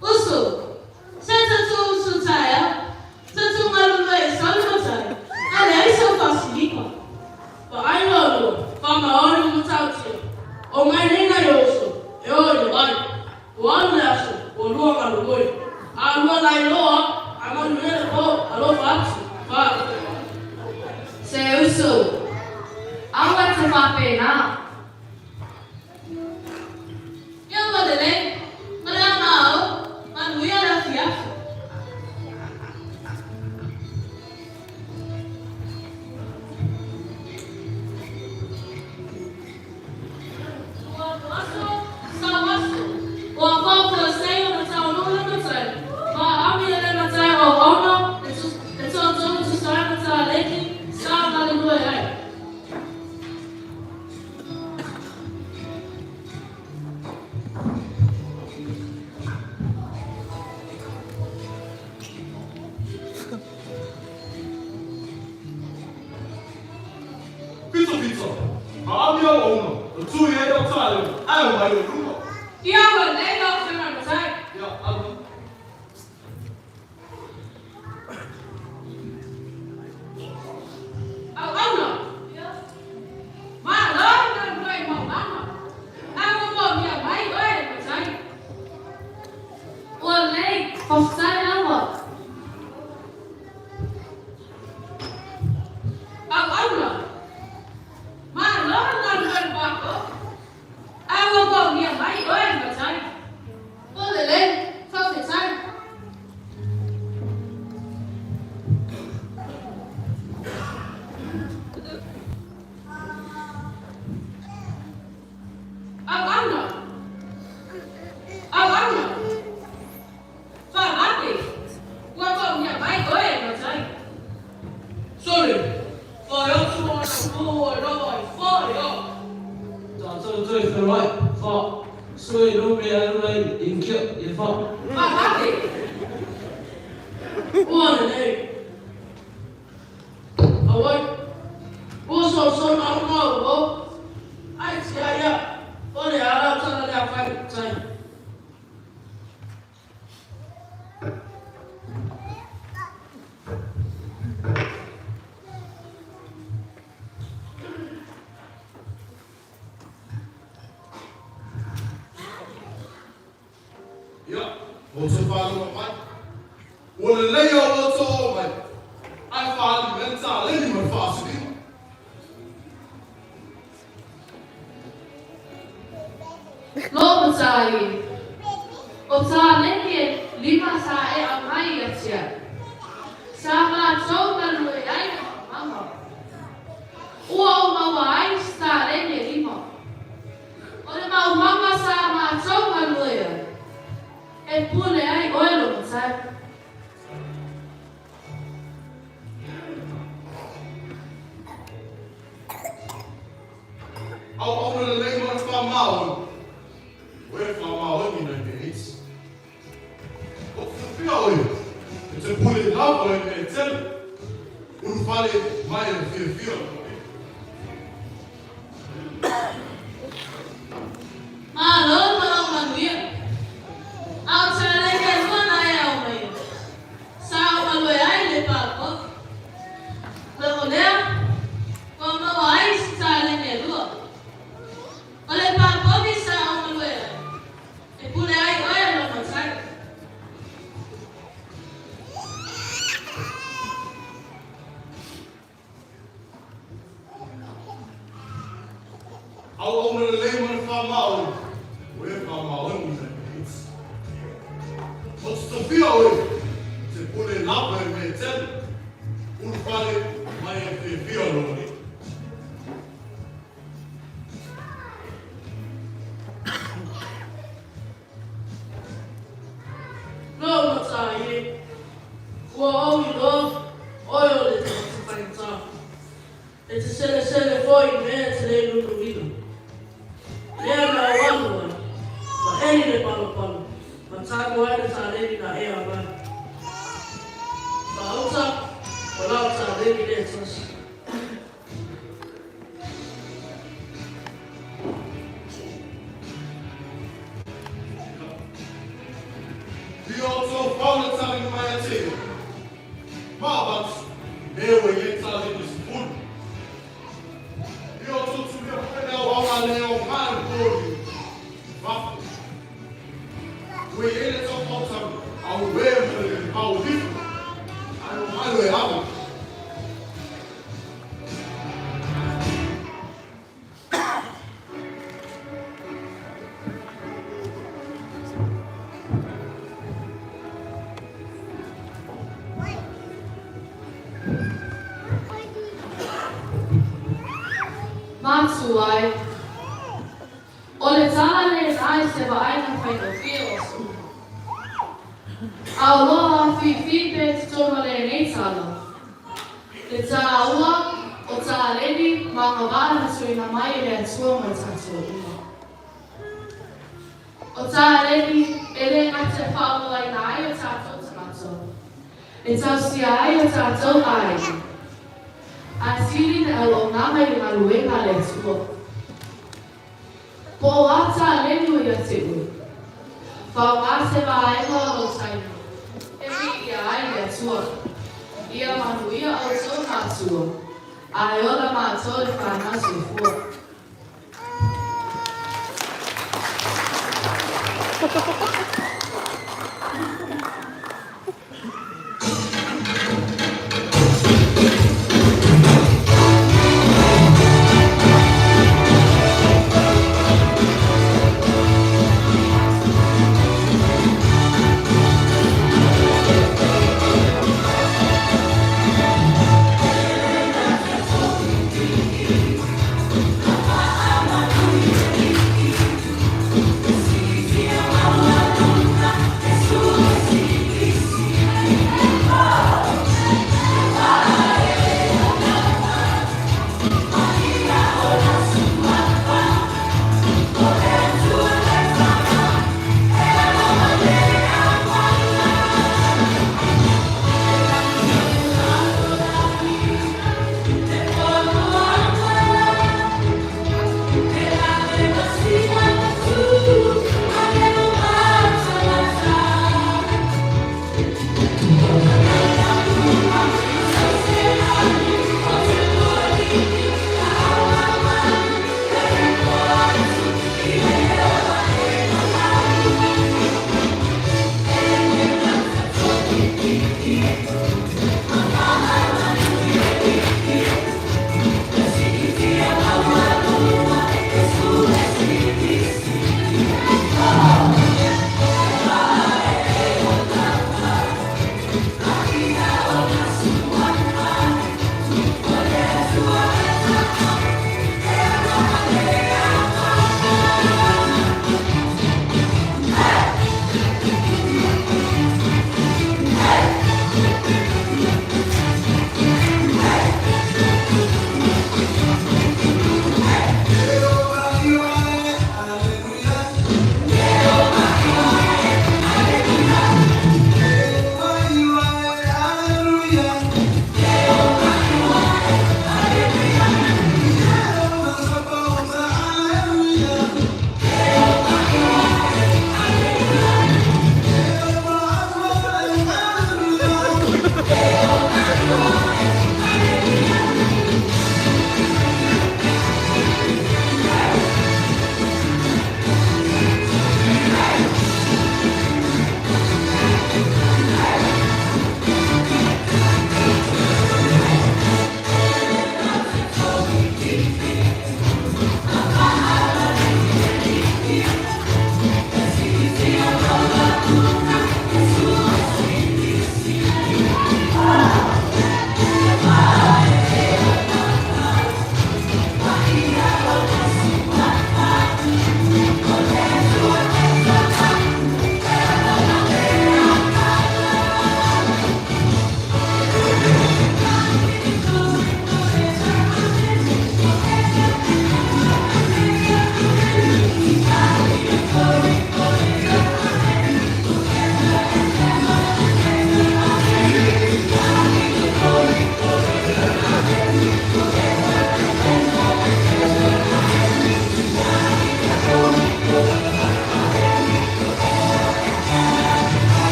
Usu! Se tatou usu taeao, tatou galulue i sau le matai, ae leai sau faasiliga. auauna, na tui ai lau taleni, ae omai i luma. Ia ua lelei lau Afioga i le Matai. Ia, alu lava. Auauna. Ia. Malo le galulue i maumaga. Ae ua moomia mai oe e le Matai. Ua lelei, faafetai lava. Auauna. Malo le galulue i le pako. Ae ua moomia mai oe e le Matai. Ua lelei, faafetai. Auauna. Auauna. Faavave. Ua moomia mai oe e le Matai. Sole, fai atu ana pō e rawa i whare a. Tātou toe wheroai, wha, sue no me aru ai in kia, e wha. Faavave. Ua lelei. Auai, ua sosola au mau o. Ai tia ia, o le ala tala lea fai tai. Ia, ua outou faalogo mai. Ua lelei a outou oo mai, ae faaali mai le taleni ma le faasiliga. Lo matai, o taleni e lima sa e aumai ia te au. Sa matou galue ai le maumaga. Ua ou maua ai se taleni e lima. O le maumaga sa matou galue ai, e pule ai oe lo matai. Auauna lelei ma le faamaoni, ua e faamaoni nai mea iti. O te tafia oe, e te pule lava i mea e tele, ulufale mai e le fiafia o le Malo ma lau manuia. A o taleni e lua na e aumaia, sa ou galue ai i le pakoki. O lea, ua maua ai se taleni e lua. O le pakoki sa ou galue ai, e pule ai oe e lou matai. Auauna lelei ma le faamaoni, ua e faamaoni nai mea iti. O te tafia oe, e te pule lava i mea e tele, ulufale mai e fiafia lou alii. Lou matai e, ua ou iloa oe o le tagata faigata. E te selesele foi i mea e te le luluina. Lea na ou alu ai, ma eli le palopalo, ma tago ai le taleni na e aumai. Gauta, o lau taleni lea e tasi. I outou fauna taleni mai ia te ia, ma avatu i mea ua i ai taleni se fulu. I outou tulia foi le auauna a le aoga i le poli i fafo. Ua i ai le taufautaga a uē ma le maolifa, ae o malo e ava. Matua ai. O le tala lenā i se vaaiga faigofie o aso uma. A o loa afifi pe totonu o lenei tala. Le tāua o Tāleni ma ngā wā na tuina mai e le Atua mo tātou uma. O Tāleni e le gata e whaolaina ai o tātou tagata, e tausia ai o tātou aiga. A sili le auaunaga i le galuega a le Atua. Po o a taleni ua ia te oe? Faaaoga se vaega o lou taimi e viia ai le Atua. Ia manuia outou matua, ae ola matou le fanau soifua.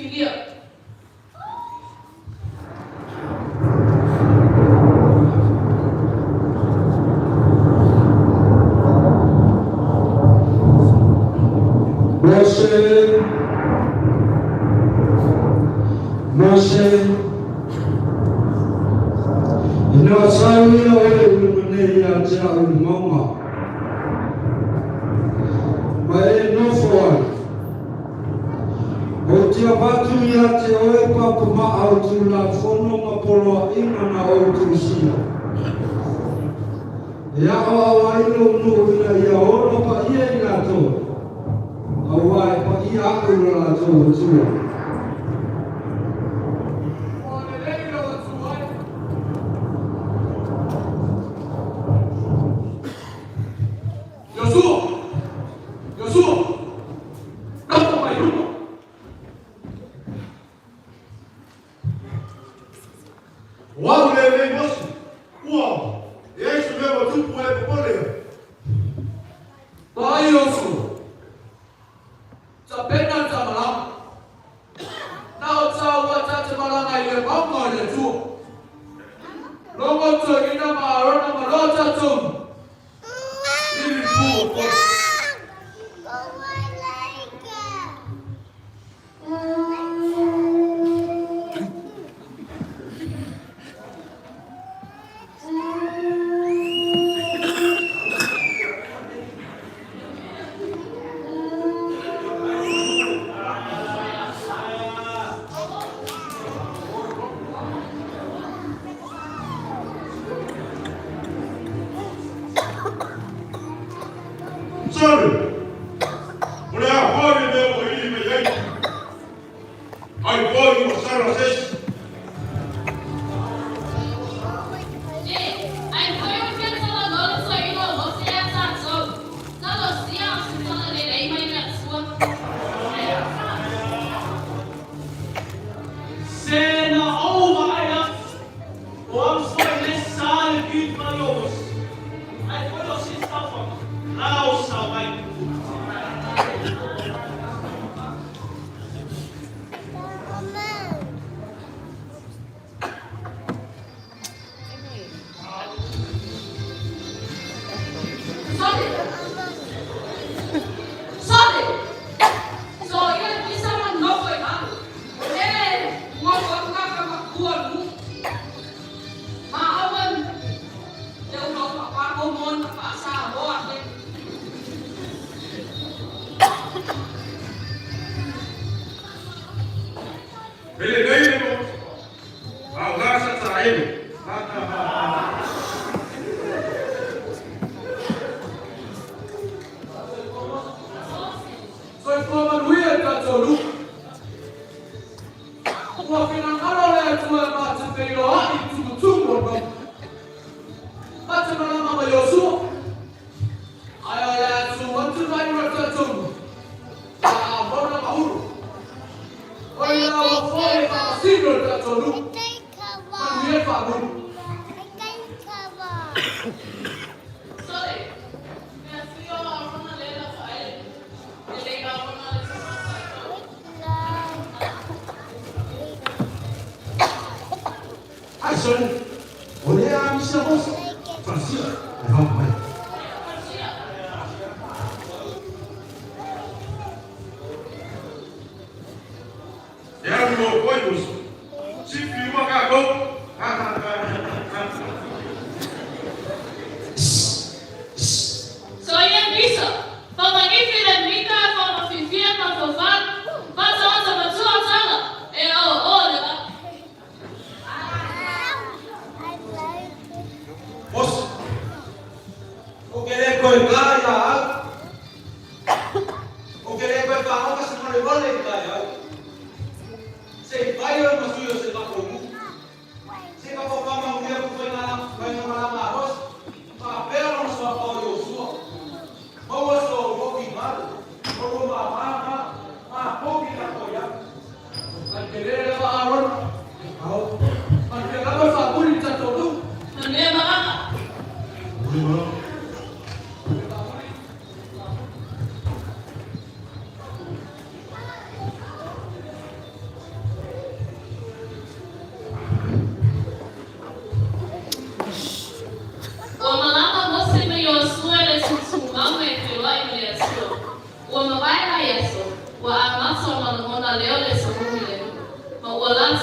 filifilia. Mose, Mose, ina sauia oe i luga nei ia te au i le mauga, ma e nofo ai. Ou te avatu ia te oe papa maa o Tulafono ma poloaiga na ou tusia, e aoao ai lou nuu ina ia ola paia i latou, auā e paia aʻu i lo latou Atua. Ua lelei lau Atua e. Iosua! Iosua! Nofo mai luma! O au lenei Mose, ua e ai se mea ua tupu e popole ai. Vaai Iosua, tapena le ta malaga, na o tāua ta te malaga i le mauga o le Atua. Logo toeaina ma Arona ma loa tatou i le pū o Mose. Sorry! O le a foi le mea ua ili mai ai? Ai foi ua sala se isi. E, ai foi ua fia talanoa le toeaina o Mose ia tatou, talosia o se talalelei mai le Atua. Se na ou vaai atu, o amsoi le sa le pili mai o Mose, ai foi o se saofaga, lao sao mai. Sole! Sole! So ia le pisa ma nofo i lalo. O le ngofo atu kaka makua nu. Ma awan le una o papa o mon pa sa o ake. E lelei le Mose, a o la sa taelo. Soifua manuia le tatou nuu. Ua finagalo le Atua e ma te feiloai i tumutumu o le mauga. Ma te malama ma Iosua. Ae o le a tu atu nai o le tatou nuu. Ia Arona ma Huro. O i laua foi e faamasino le tatou nuu. Manuia le faamunu. Sole! Mea fia o Arona le la faele. E lei Arona le tamata i tau. Ai sole, o lea a misa Mose, falasia, e vava mai. E alu loa foi Mose, sifi uma kākou. Ha ha ha ha. So ia pisa. Fa manifi le mika fa mafifia ma fofana. Fa taota matua tala. E o o le va. Mose, o ke le koe ka ia au. O ke le koe whaonga se mare wale i kai au. Se i pai o masui o se mako mu. Se ka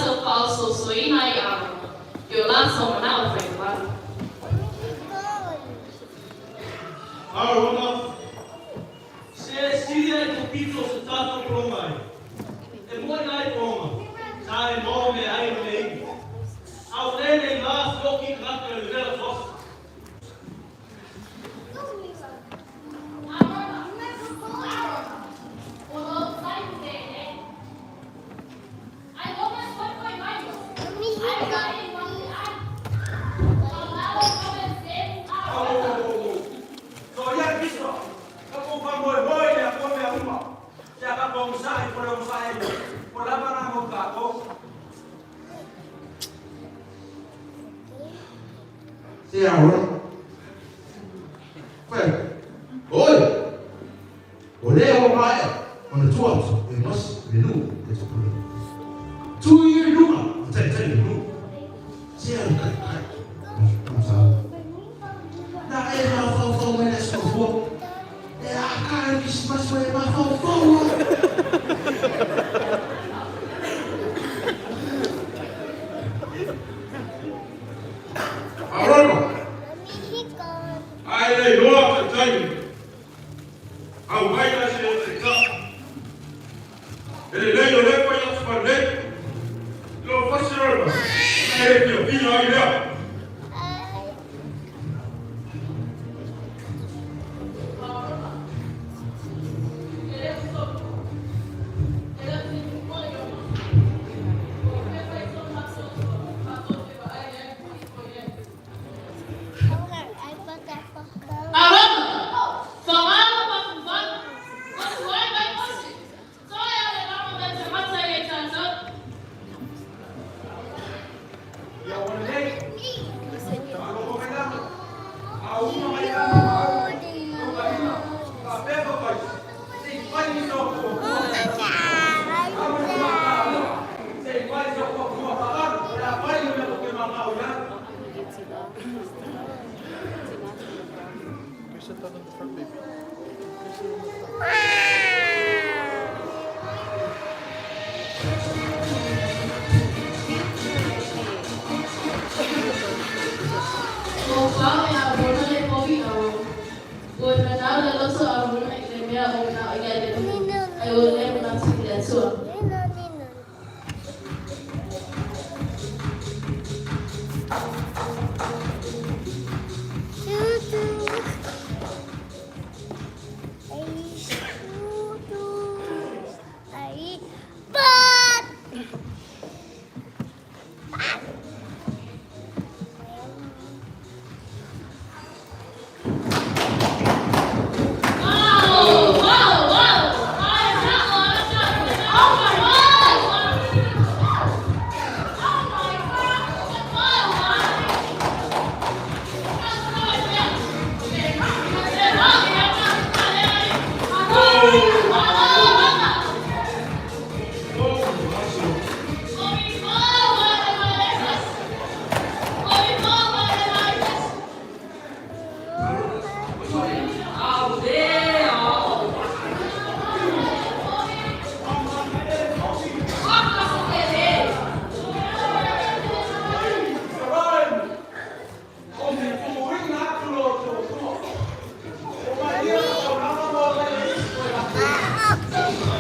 latou faaosoosoina ai Arona i o latou manao faivavale. Arona, se sili ai tou pito o se tatou pologa ai, e moe ai pologa, sa e maua meaai ma meainu. A ua le nei lā feoki tagata i le vela tuafu. Arona, Arona, o lou taimi lenei. Ai loma soifua mai ai mai mai ai. Malalo kame semu Arona. Soia Kristo, ka kou faamoemoe i le Atua mea uma, se a tatou onosai po o le onosai ai loa, ua lava lena mo tatou. Se Arona, fai atu, Oi! O lea ua maea ona tuu atu e Mose le nuu e tupulaga. Tu ia i luga ma taitai le nuu. Se alu taitai ma Saula. Na e mafaufau mai le aso mafua. E a ka le Kirisimasi ua e mafaufau ai. Arona, Ae le iloa se taimi, aumai la se taitai. E lelei o lea fai atu faalelei, i lou fasi Arona, ona e le fiafia ai lea. Arona, E le o solo, e le o se moe o O ke fai so masoso, matou te vaai ai ma ifo i ai. Arona, Faga le mafuvaga, ua tuai mai Mose, toe a le lama me te mata i e tatou. Ia ua lelei, faalogo mai la, a uma mai la ma au, tautalima, faapea faavaisi, se i fai ni sao fuafua. Amo le makaaua, se i fai sau fuafua faaalu, o le a fai le mea tou te manao i ai. Ua pao e Arona le povi ʻau, ua nanau le loto o Arona i le mea ua manao i ai le nuu, ae ua le manatu i le Atua.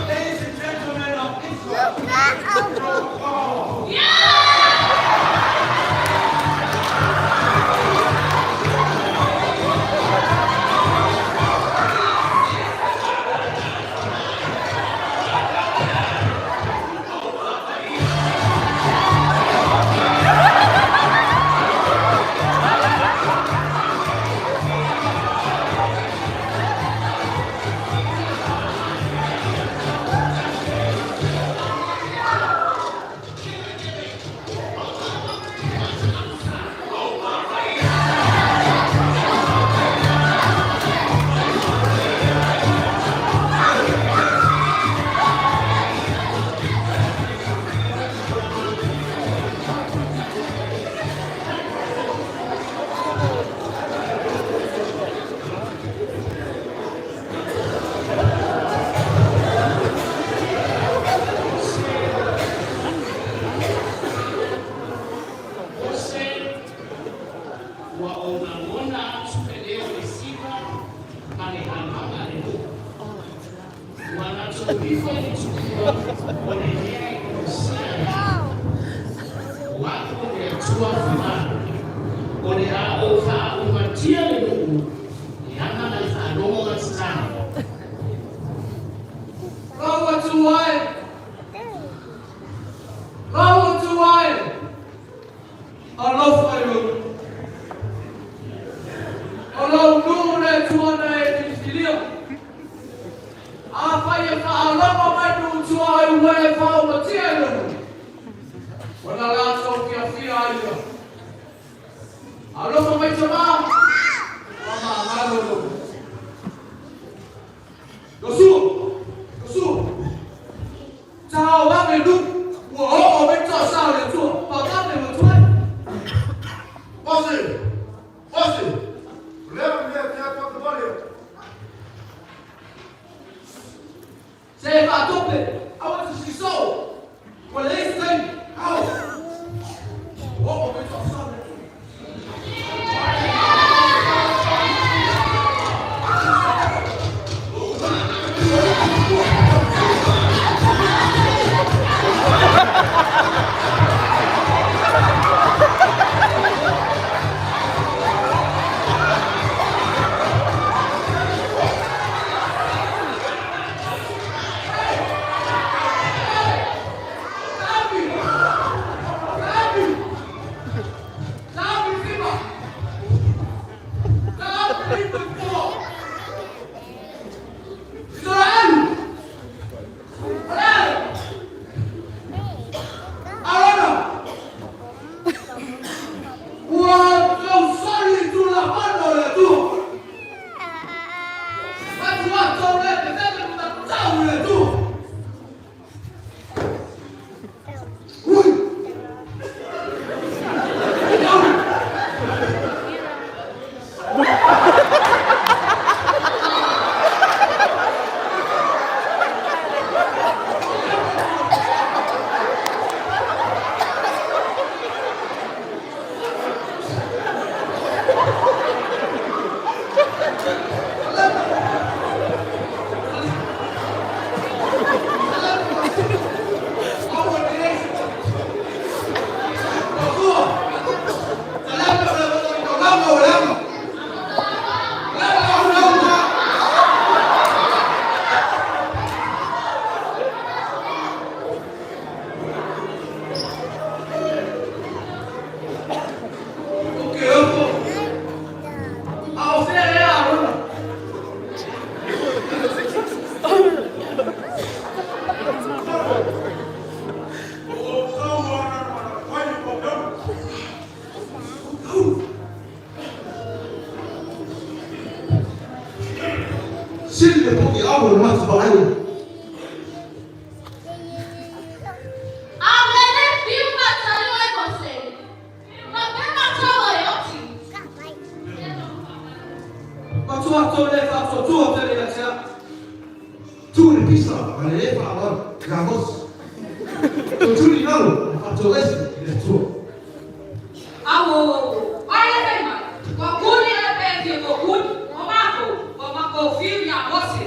Ladies and gentlemen of Israel, Atua finagalo. O le a ou faaaumatia le nuu leaga na le faalogo gatatagi. Lau Atua e! Lau Atua e! Alofa i lou nuu. O lou nuu le Atua na e filifilia. Afai e faalogo mai nuu tua ai ua e faaumatia i lou nuu, ona latou fiafia ai lea. Alofa mai tama, faamagalo lou nuu. Iosua! Iosua! Tao ave nuu, ua oo mai toasa o le Atua, faavave ua tuai. Mose! Mose! O lea ma mea te atu atu wale. Se e faatope, aua te sisoo, ua leai se taimi, ao! Ua oo mai toasa o le Atua. Ua tausali i Tulafono o le Atua. Matua tou le tetele ma tau i le Atua. Ui! O ke ofo. A o fea ea Arona? Sili le poki au o le matu vaai. Aulele fiu matali o e Mose, ma pe matau e oti. Matua tou le faatuatua tele ia te au. Tu le pisa ma le le faaaloalo ia Mose. Tutuli lalo ma faatoese i le Atua. Auauauau, ai le fai mai, ua kuni le pe fia ko kuni, o makou, ua makou fiu iā Mose.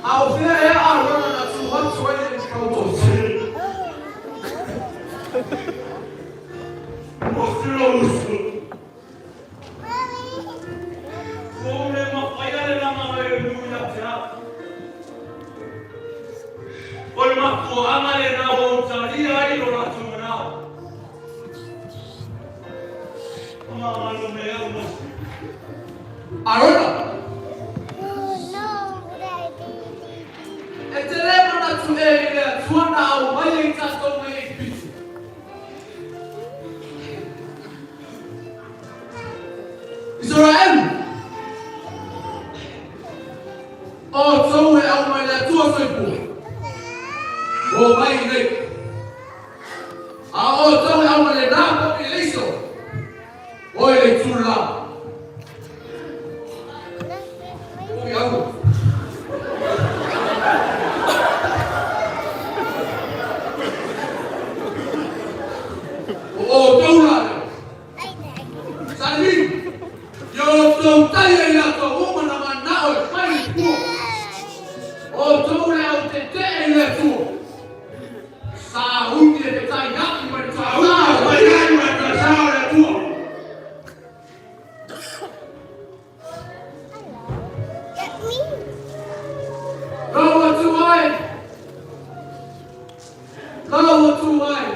A o fea ea Arona na tu atu ai le tautosi? Mose lou uso. Ua ou le mafai a le lama mai o nuu ia te au. O le mafuaaga lena ua ou talia ai lo latou manao. Faamagalo mai au Mose. Arona! E te le manatu e i le Atua na aumai ai tatou mai Aikupito. Isaraelu! O outou e aumai le Atua soifua. Ua omai i nei. A o outou e aumai le na po i leiso. O i le itu la. Ui au. O outou la lea. Salimi, ia outou taia i latou uma na manao e fai i tua. O outou le au tetee tu ai, la ua tu ai,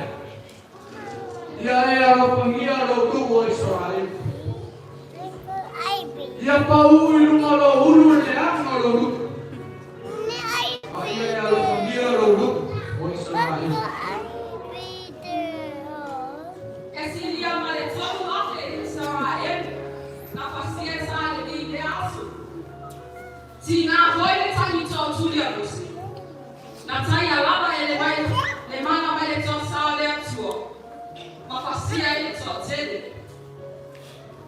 ia e alofagia lou nuu o Isaraelu. Ia paū i luga o lou ulu le leaga o lou nuu, a ia e alofagia lou nuu o Isaraelu. E silia ma le 3,000 Isaraelu na pasia e taleni i lea aso. Tiga foi le tagito o tuli a Mose. Na taia lava e le mai le mana mai le toasa o le Atua, ma fasia ai le toatele.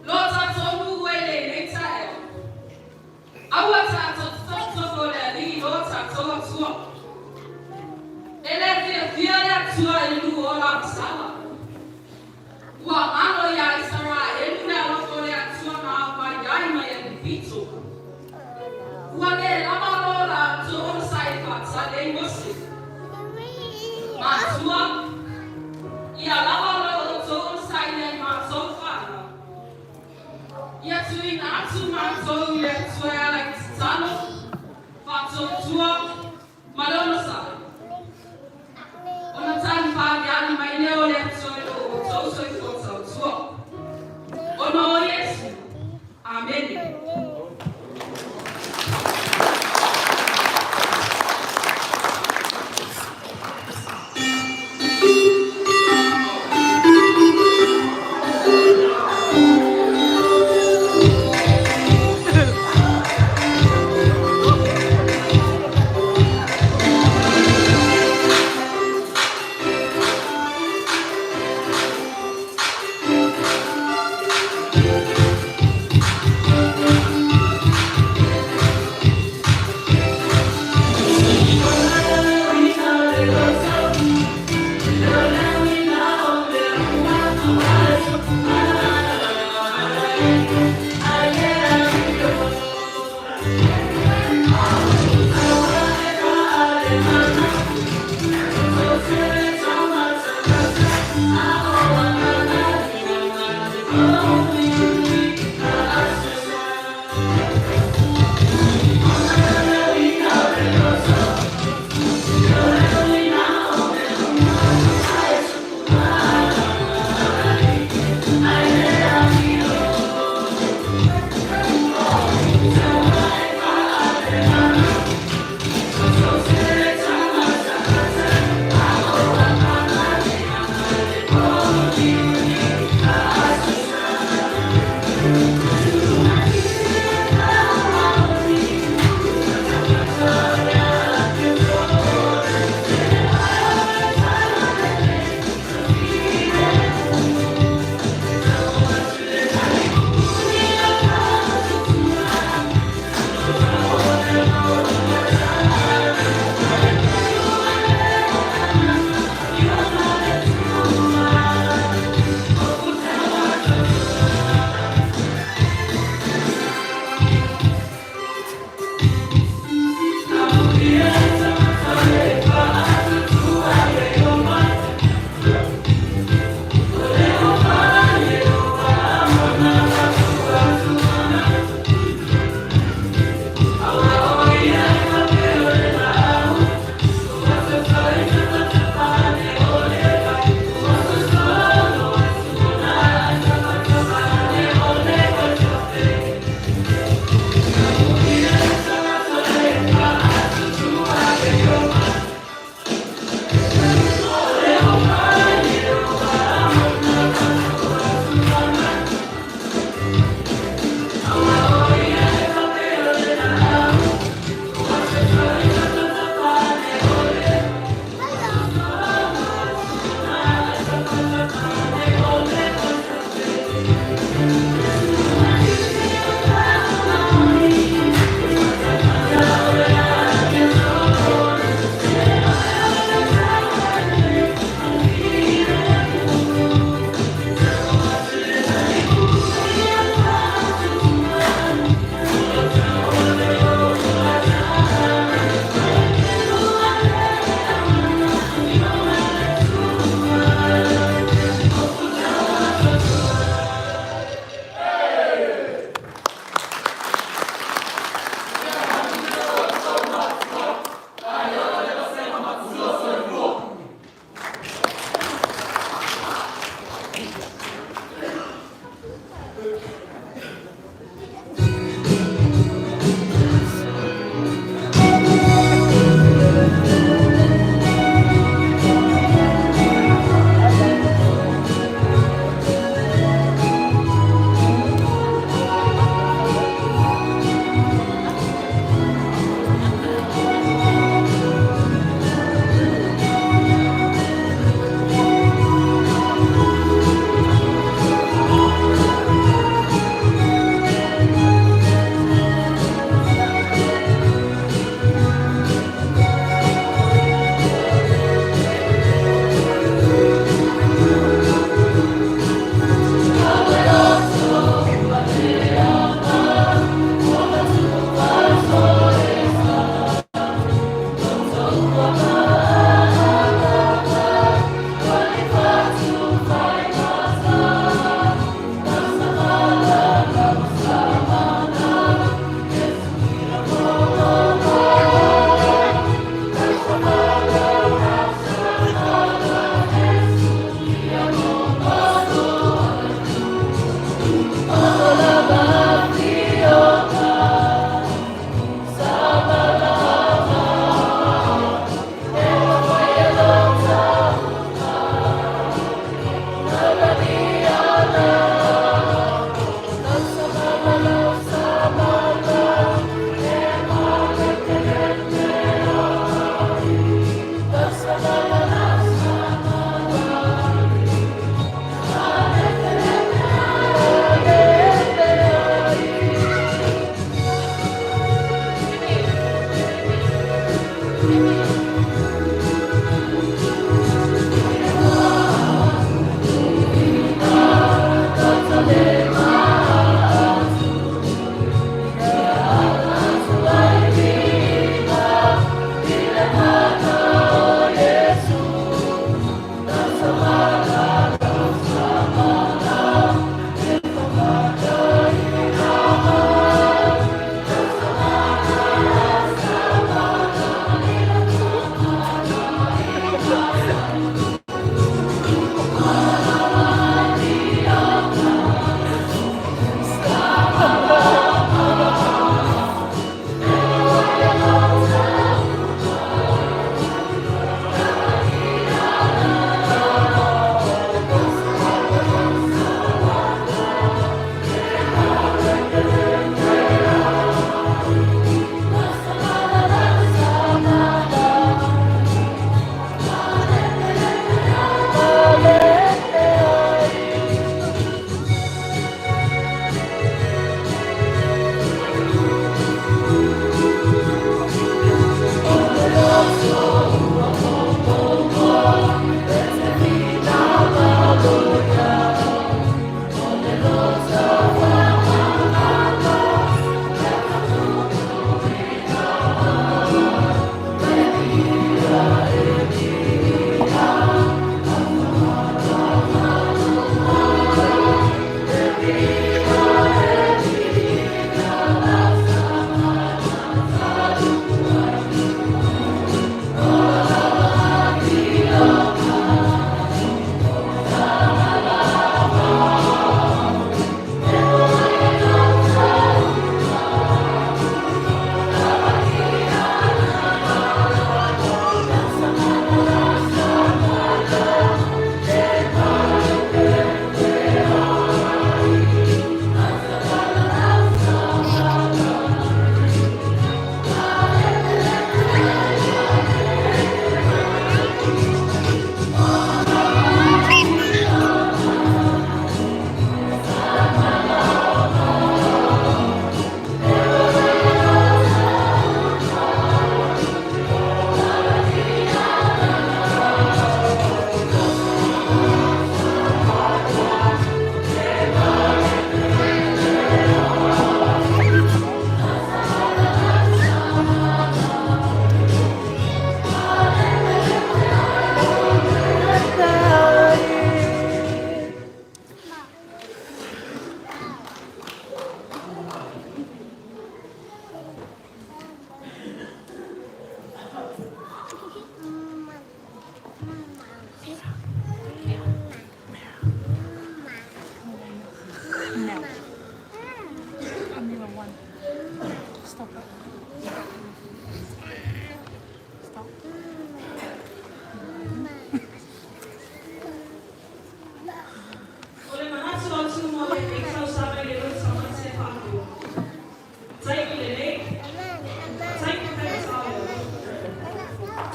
Lo tatou nuu e lenei taeao. Aua tatou te tofotofo le Alii lo tatou Atua. E le fiafia le Atua i le nuu ola ma sala. Ua galo iā Isaraelu le alofa o le Atua na aumai ai mai Aikupito. Ua le lava lo latou onosai e faatali ai Mose. Matua, ia lava lo outou onosai i ai matou fanau. Ia tuuina atu matou i le Atua e ala i tatalo, faatuatua, ma le onosai. Ona tali faaaliali mai lea o le Atua i lo outou soifua tautua. Ona o Iesu. Amene.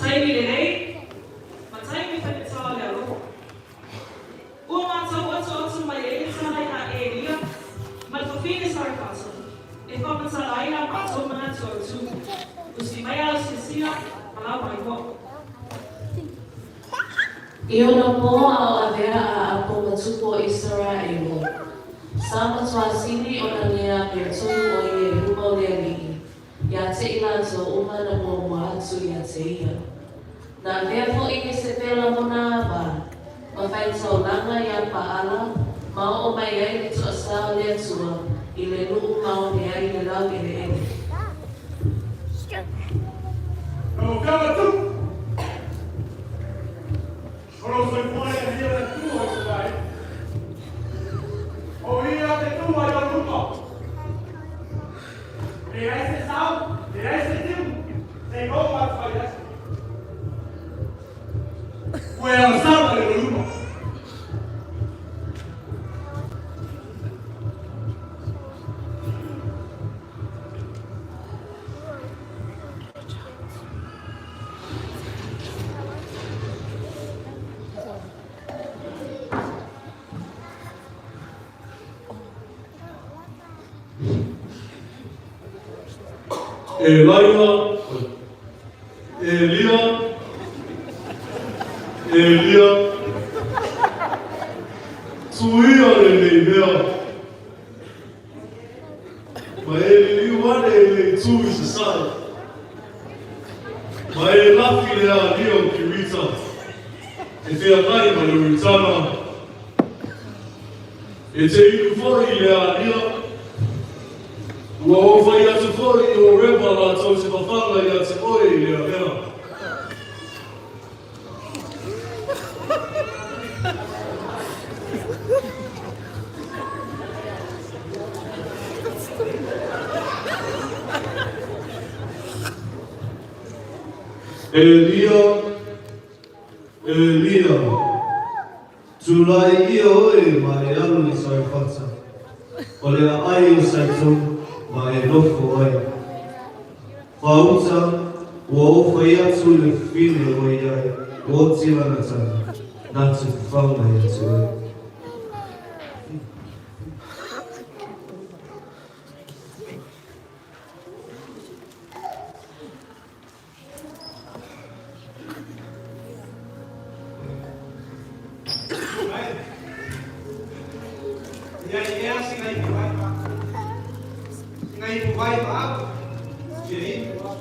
Taimi lelei, ma taimi faigata o le alofa. Ua matou otooto mai ai le tala ia Elia ma le fafine Sarepata e faamatala ai la matou manatu autu, Usi mai lau silasila ma lau maihoa. I ona pō a o avea a apo ma tupu o Isaraelu, sa matuā sili ona le amiotonu o ia i luma o le Alii, iā te i lātou uma na muamua atu iā te ia. Na avea foʻi Iesepela mona ava, ma faitaulaga iā Paala, ma oo mai ai le toasā o le Atua i le nuu ma one ai le laueleele. Lau Afioga Tupu, o lou soifua e alia le Atua o Isaraelu. O ia te Atua i ou luma. E leai se sau, e leai se tiu, se i oo atu ai le aso. Ua e agasala i lou luma. E Laila, Elia, Elia, tuia lenei mea. Ma e liliu ane i le itu i sasae. Ma e lafi le alia o Kirita, e feagai ma Ioritana. E te inu foi i le alia, ua ou fai atu foi i Horeba latou te fafaga ia te oe i lea mea. Elia, Elia, tulai ia oe ma e alu i Sarefata, o le aai o Saitone ma e nofo ai. Whāuta, ua owhai atu i le fafine o iai ua oti lana tagi, na te whawhau mai atu ai. Ia i ea sina ipu vai ma. Sina ipu vai ma au. Fia ipu au.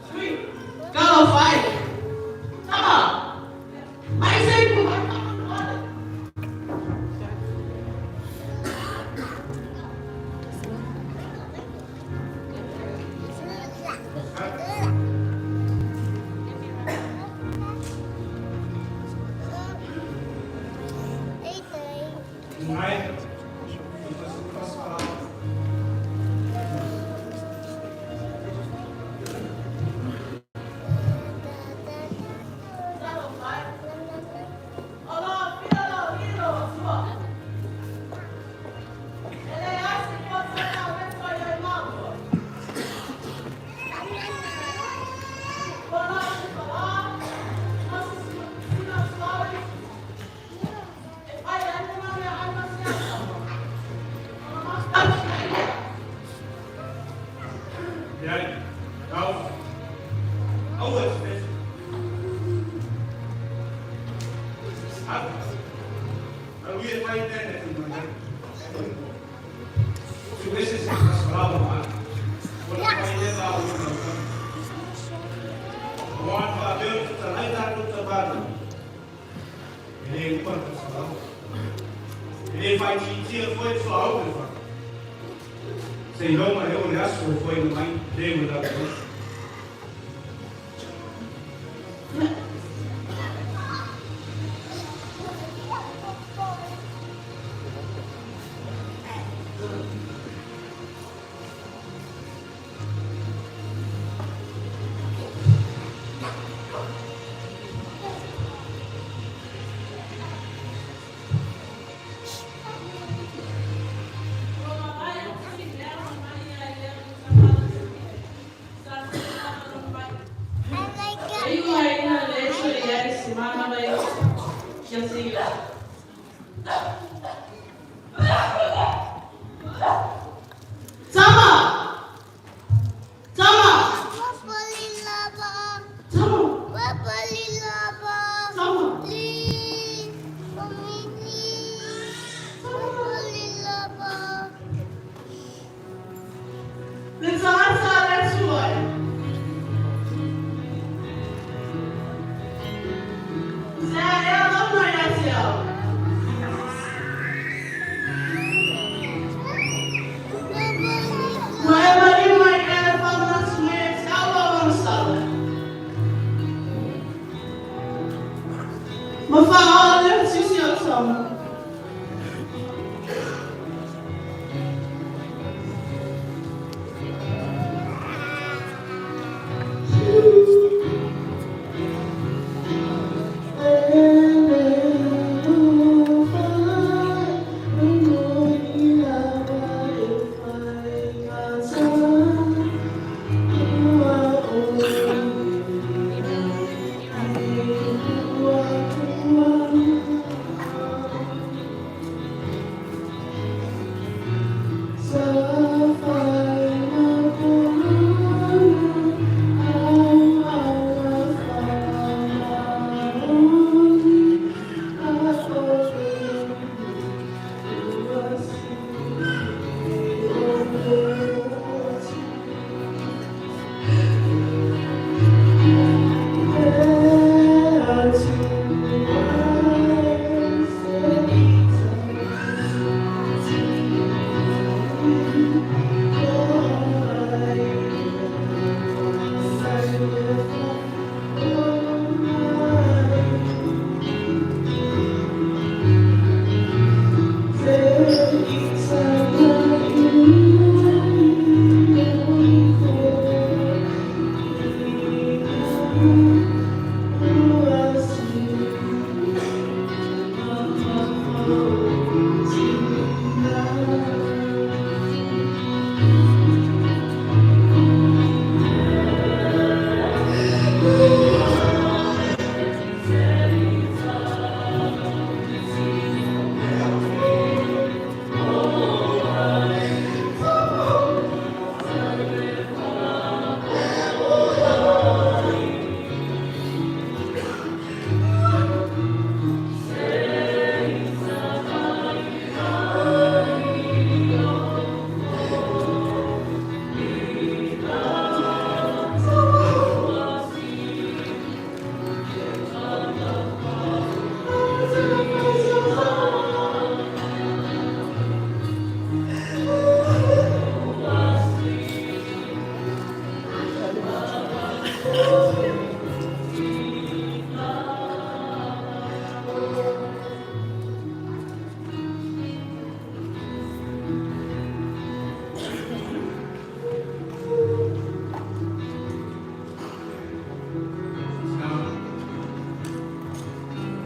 Sui, talofa e. Tama, mai se ipu vai ma. manava ia ia te ia. Tama! Tama! Tama! Tama! Le tagata a le Atua e. Se a ea lama ia te au. Ua e maliu mai ea e whamanatu mai e te au au amasala. Ma whaao le tisi o tama.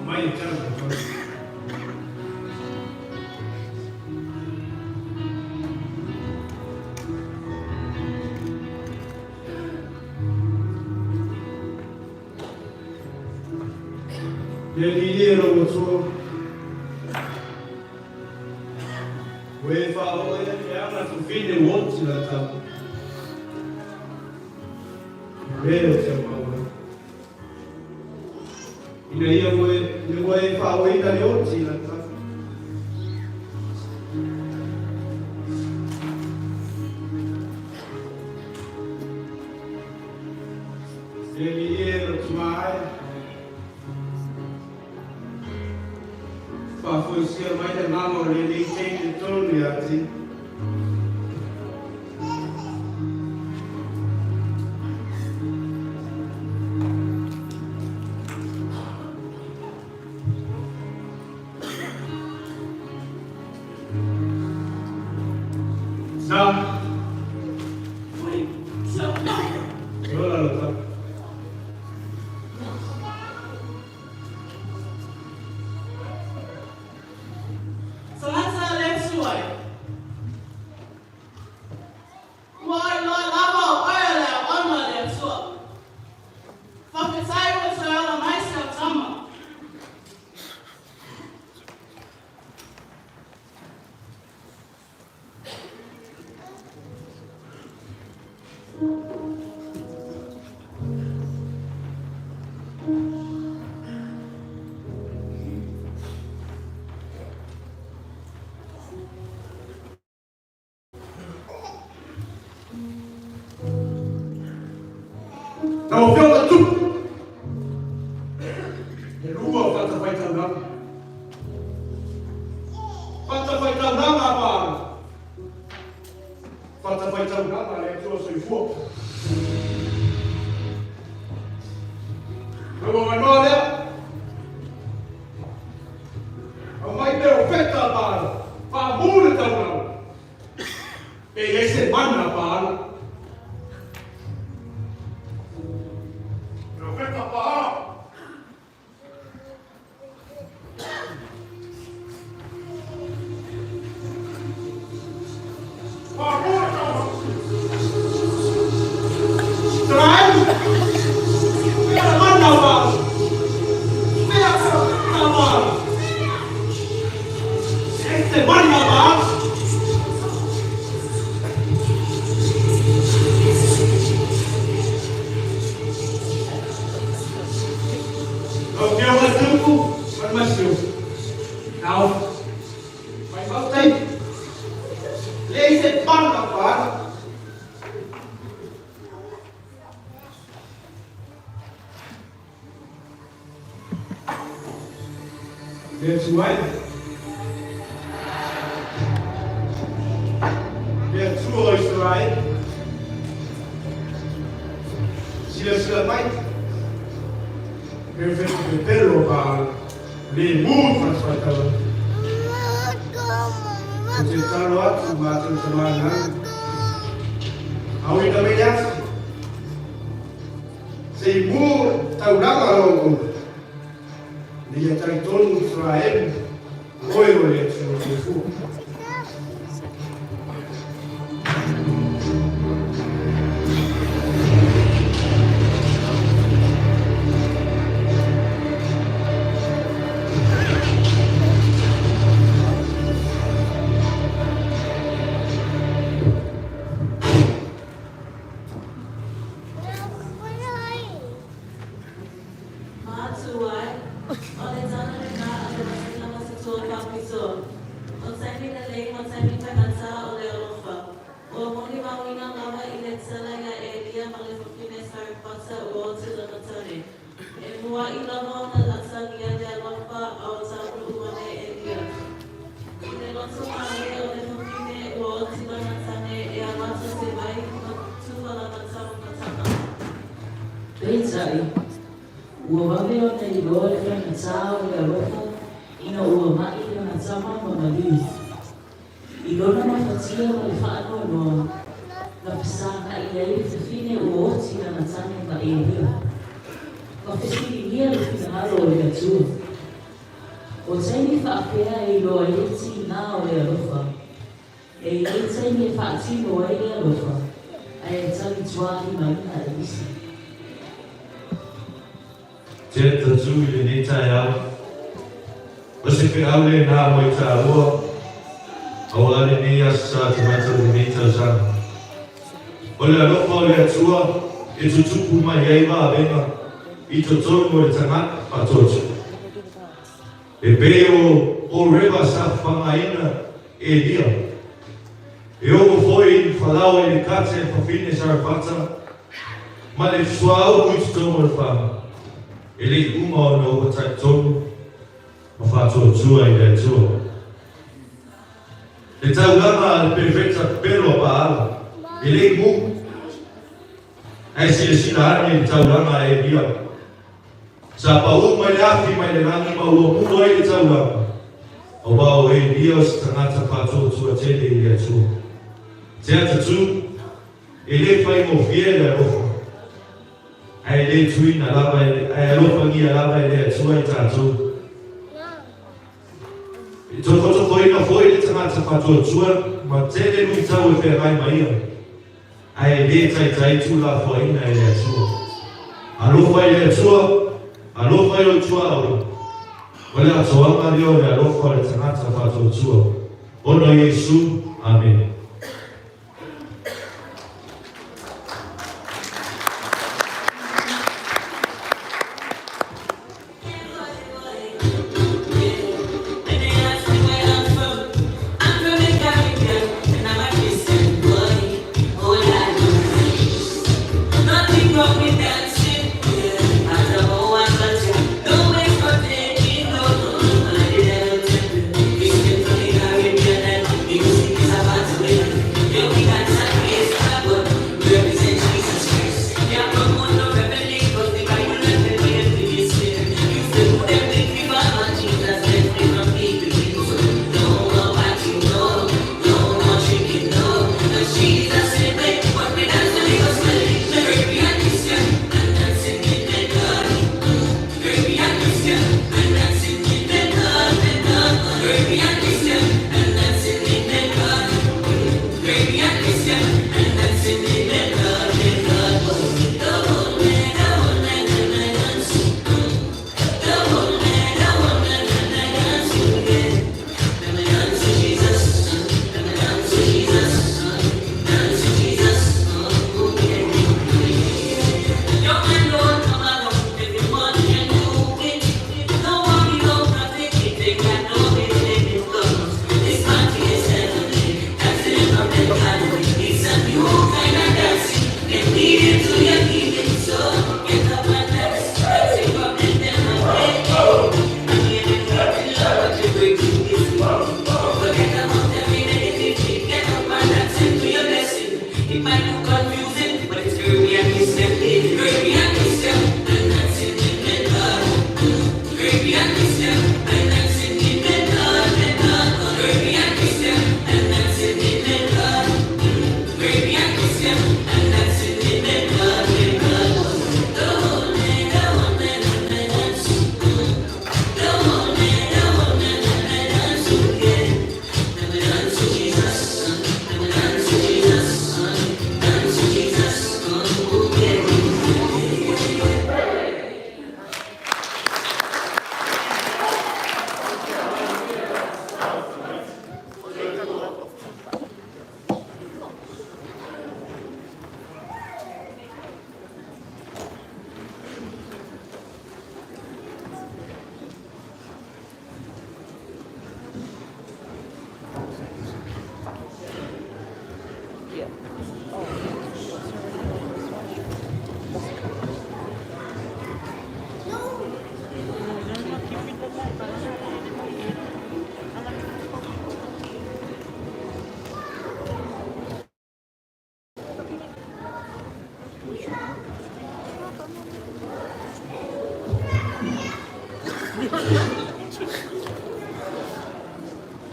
Mai e tau te tau. Le alii e lou Atua, ua e faaoo ai le ana fafine ua oti la tau. Le o te au ai. Ina ia ua ina ua e faaooina le oti la tau. Le alii e lou tama e. Faafoisia mai le agaga o lenei teine tonu ia te. Sa. Ola lo tau. Tagata a le Atua e. Ua iloa lava o oe o le auauna a le Atua. Faafetai ua toe ola mai si au tama. Lau Afioga Tupu, e lua fatafaitaulaga. Fatafaitaulaga a Paala, fatafaitaulaga a le Atua Soifua. Lau avanoa lea, aumai perofeta a Paala, faamu le taulaga. Pe i ai se mana a Paala. Perofeta Paala. Faamu le taulaga. Israel, mea le mana a Paala. Mea perofeta a Paala. E se mana a Paala. Lau Afioga i le Tupu ma le Masiofo, Tao, mai mau taimi, leai se mana a Paala. Le Atua e. Le Atua o Isaraele. Silasila mai. Pepelo pepelo pa le mu fatafaitala. Ou te tatalo atu matou tama i lagi. Aoina mai le afi. Se i mu taulaga lau auauna. Ina ia talitonu Isaraelu, o oe o le Atua soifua. Matua ai, o le tala lena a le masina ma se toa faapitoa. O taimi lelei ma taimi faigata o le alofa. Ua molimauina lava i le tala iā Elia ma le fafine Sarepata ua oti lana tane. E muaʻi lava ona atagia le alofa a o taunuu ane Elia. I le loto mālie o le fafine ua oti lana tane e amata se vai ma tufa lana taumatanga. Peitai, ua vave ona iloa le faigata o le alofa ina ua maʻi lana tama ma maliu. I lona mafatia ma le faanoanoa, na fesagaʻi ai le fafine ua oti lana tane ma Elia, ma fesiligia le finagalo o le Atua. O taimi faapea e iloa ai le tiga o le alofa. E i ai taimi e faatino ai le alofa, ae e talituālimaina e isi. Ted Tatū i lenei taeao. O se feau lena mo i tāua, auā lenei Aso Sa Tamaita o lenei tausaga. O le alofa o le Atua e tutupu mai ai vavega i totonu o le tagata faatoatu. E pei o Oreva sa fagaina Elia. E oo foi i Falaoa i le kate a fafine Sarepata ma le suauu i totonu o le faga, e le i uma ona ua talitonu ma faatuatua i le Atua. Le taulaga a le perofeta pepelo a Paala, e le i mu, ae silasila ane i le taulaga a Elia. Sa pau mai le afi mai le lagi ma ua mu ai le taulaga, aua o Elia o se tagata faatuatua tele i le Atua. Te ata tu, e le faigofie le alofa, ae le tuina lava e, ae alofagia lava e le Atua i tatou. E tokotokoina foi le tagata faatuatua ma tele luitau e feagai ma ia. Ae le taitai tuulafoaiina e le Atua. Alofa i le Atua, alofa i ou tuaoi. O le atoaga lea o le alofa o le tagata faatuatua. Ona o Iesu. Amene.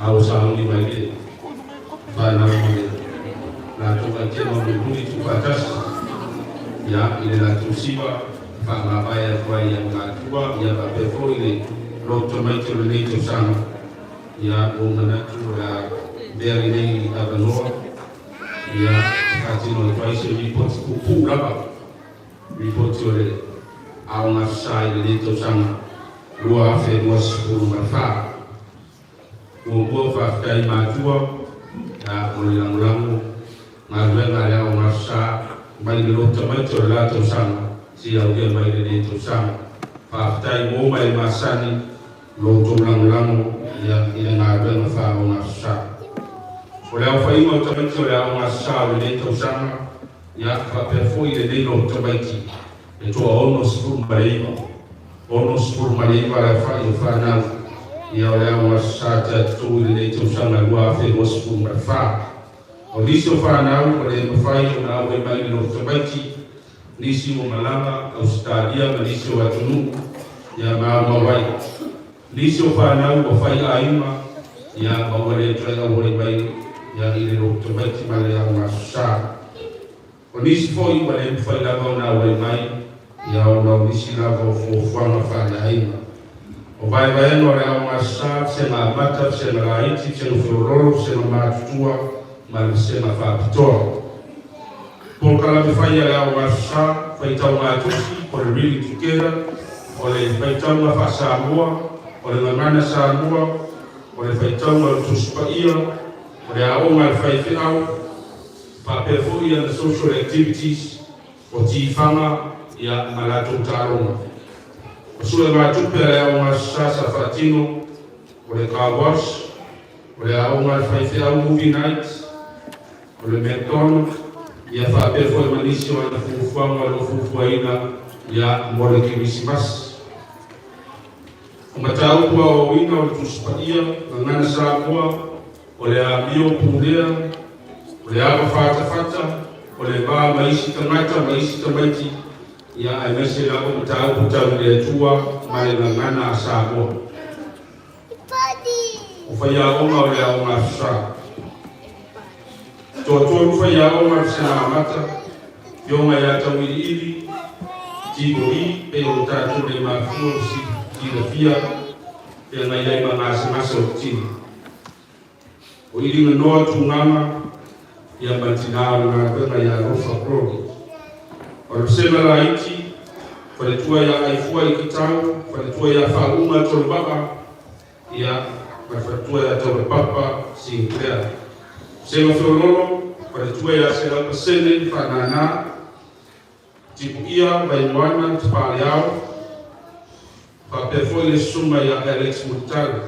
A ua sauni mai le fanau ma le latou aitema mulimuli tuufaatasi ia i le latou siva e faamavae atu ai ia matua ia faapea foi le loto tamaiti o lenei tausaga. Ia ua ou manatu o le a avea lenei avanoa ia e faatino atu ai se lipoti puupuu lava, lipoti o le Aoga Aso Sa i lenei tausaga 2024. Muamua, faafetai i matua ia mo le lagolago galuega a le Aoga Aso Sa mai le loto tamaiti o le la tausaga seia aulia mai lenei tausaga. Faafetai mo ma le masani lo outou lagolago ia i le galuega faa-Aoga Aso Sa. O le aofaiga o tamaiti o le Aoga Aso Sa o lenei tausaga ia faapea foi lenei loto tamaiti e toa 69, 69 le aofai o fanau ia o le Aoga Aso Sa te atu i lenei tausaga 2024. O nisi o fanau ua le mafai ona auai mai le loto tamaiti, nisi ua malaga Ausetalia ma nisi o atunuu ia ma aumau ai. Nisi o fanau ua fai aiga ia ma ua le toe auai mai ia i le loto tamaiti ma le Aoga Aso Sa. O nisi foi ua le mafai lava ona auai mai ia ona o nisi lava o fuafuaga faaleaiga. O vaevaega o le Aoga Aso Sa, Vasega Amata, Vasega Laiti, Vasega Feoloolo, Vasega Matutua ma le Vasega Faapitoa. Polokalame fai a le Aoga Aso Sa, Faitauga Tusi, o le Reading Together, o le Faitauga Faa-Samoa, o le Gagana Samoa, o le Faitauga o le Tusi Paia, o le Aoga a le Faifeau, faapea foi ana social activities, o tifaga ia ma latou taaloga. O suegatupe a le Aoga Aso Sa sa faatino, o le car wash, o le Aoga a le Faifeau movie night, o le McDonald, ia faapea foi ma nisi o ana fuafuaga o lo o fuafuaina ia mo le Kerisimasi. O mataupu aoaoina o le Tusi Paia, Gagana Samoa, o le amio pulea, o le ava fatafata, o le va ma isi tagata ma isi tamaiti, ia aemaise lava mataupu tau i le Atua ma le gagana a Samoa. O faiaoga o le Aoga Aso Sa. Toatolu faiaoga o le Sena Amata, Afioga ia Tauiliili, Tiboli, pei ona tatou le mafua ma silafia feagai ai ma gasegase o le tino. O Iliganoa Tugaga ia ma le tina o le galuega ia Alofa Glory. O le Vasega Laiti, faletua ia Aifua Ikitau, faletua ia Faauma Toluvaa, ia ma le faletua ia Taulepapa Sinclair. Vasega Feololo, faletua ia Selaupasene Faanana, Tipuia Vaimoana Tapaleao, faapea foi le susuga ia Alex Mulitalo.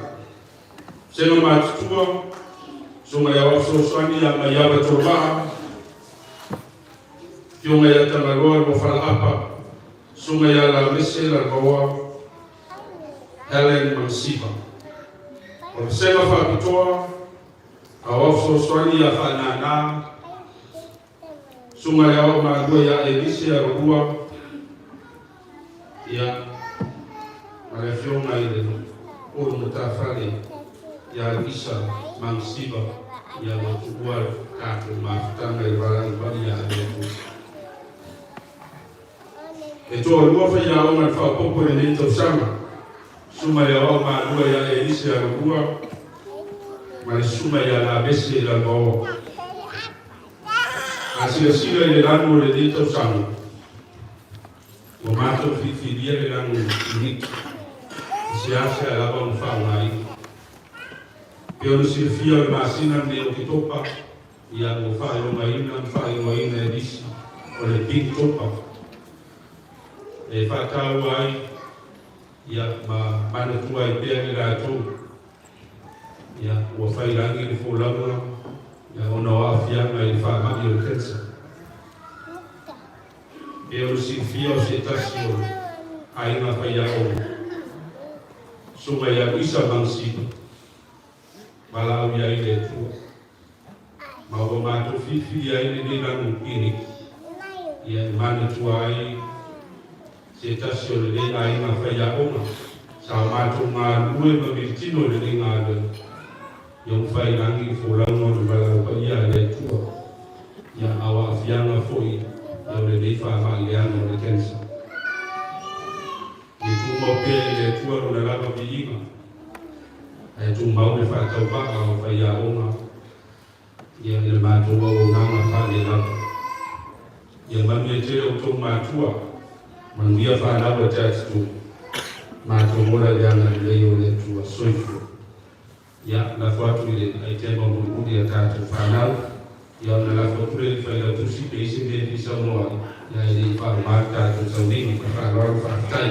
Vasega Matutua, susuga ia Aoao Fesoasoani ia Maiava Toluvaa, Afioga ia Tagaloa Luafalaapa, susuga ia Lamese Lalovaoa Helen Manasiva. O le Vasega Faapitoa, Aoao Fesoasoani ia Faanana, Susuga i le Aoao Malua ia Elise Alolua, Ia, ma le afioga i le Olo Matafale ia Luisa Magasiva, ia ua tuua le tatou mafutaga i le valaau paia a le Atua. E toalua faiaoga i le faaopoopo i lenei tausaga, Suma i le Aoao Malua ia Elise Alolua ma le Suma ia Lavese Lalovaoa. A silasila i le lanu o lenei tausaga, ua matou filifilia le lanu unique, e seasea lava ona faaaogaina. Pei ona silafia o le masina lenei o Oketopa, ia ua faailogaina ma faaigoaina e nisi o le Big Topa e faataua ai ia ma manatua ai pea i latou ia ua faiilagi le folauga ia ona o aafiaga i le faamai o le cancer. Pei ona silafia o se tasi o aiga faiaoga, Susuga ia Luisa Magasiva, valaau i ai le Atua, ma ua matou filifili ai lenei lanu piniki, ia e manatua ai se tasi o lenei aiga faiaoga sa o matou galulue ma militino i lenei galuega, ia ua faiilagi le folauga o le valaau paia a le Atua, ia a o aafiaga foi ia o lenei faamai leaga o le cancer. Ia tumau pea i le Atua Lona lava viiga, ae tumau le faatauvaa o faiaoga ia i le matou auaunaga faalelava. Ia manuia tele outou matua, manuia fanau a Tiatitupu, matou ola i le agalelei o le Atua. Soifua. Ia, lafo atu i le aitema mulimuli a tatou fanau, ia ona lafo atu lea i le Failautusi pe i ai se mea e fia saunoa ai, ia ae le i faauma le tatou sauniga. Ma le faaaloalo, faafetai.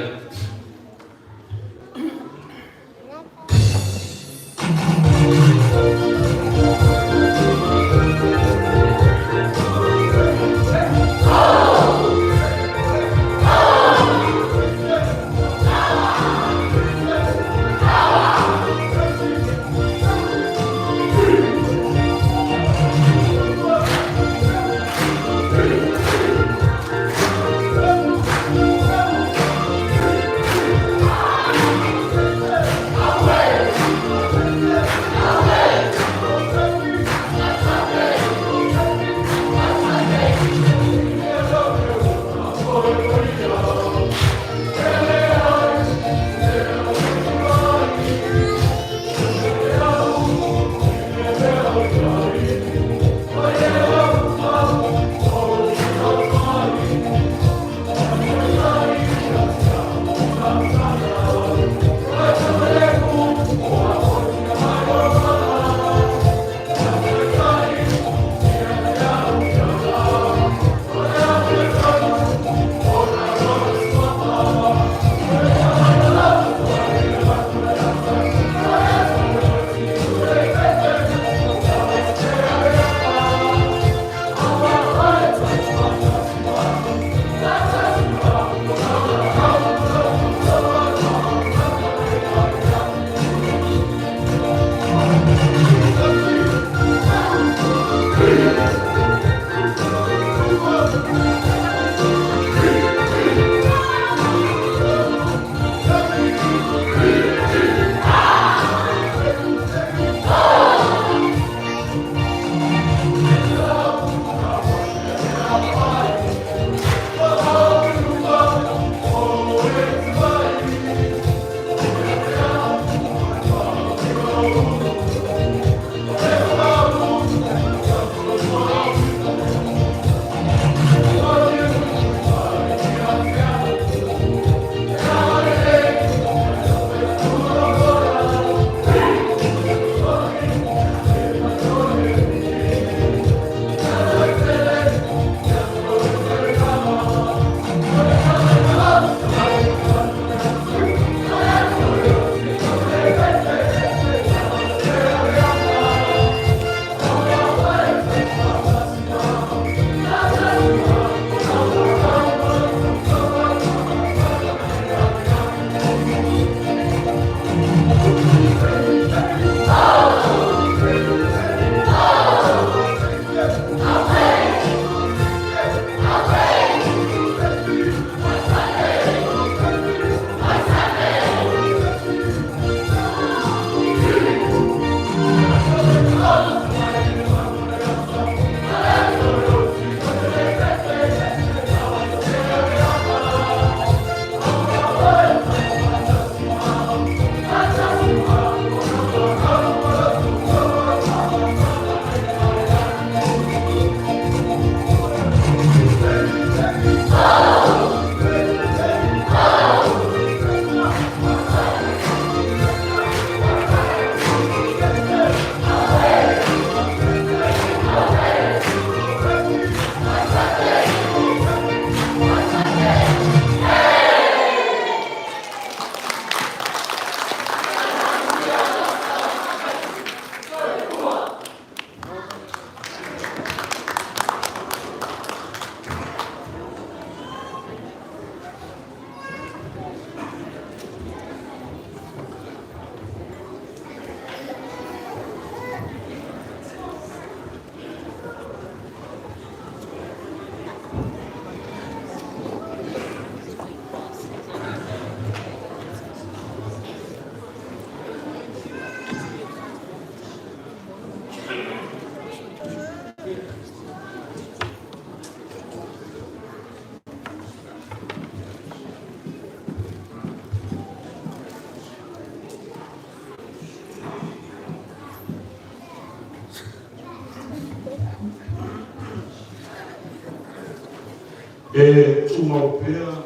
E tumau pea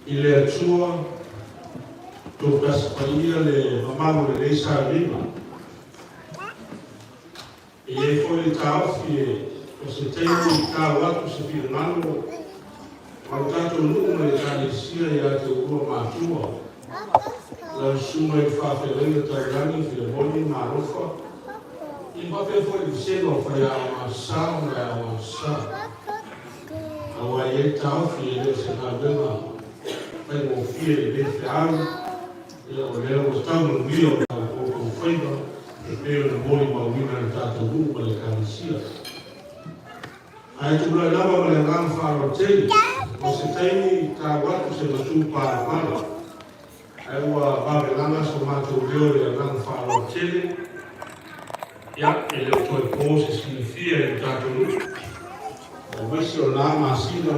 i le Atua toatasi paia le mamalu o lenei sauniga. E i ai foi le taofi e o se taimi tau atu se finagalo ma lo tatou nuu ma le Ekalesia ia te oulua matua, lau Susuga i le Faafeagaiga Taulagi Filemoni ma Alofa, ia faapea foi le vasega o Faiaoga Aso Sa ma le Aoga Aso Sa. Aua e i ai le taofi e le o se galuega faigofie lenei feau, ia o lea ua tau manuia o outou faiva e pei ona molimauina e le tatou nuu ma le Ekalesia. Ae tulai lava ma le agaga faaaloalo tele, o se taimi tau atu se matu palapala, ae ua vavelaga so matou leo i le agaga faaaloalo tele, ia, e le o toe po se silafia i le tatou nuu, aemaise o na masina.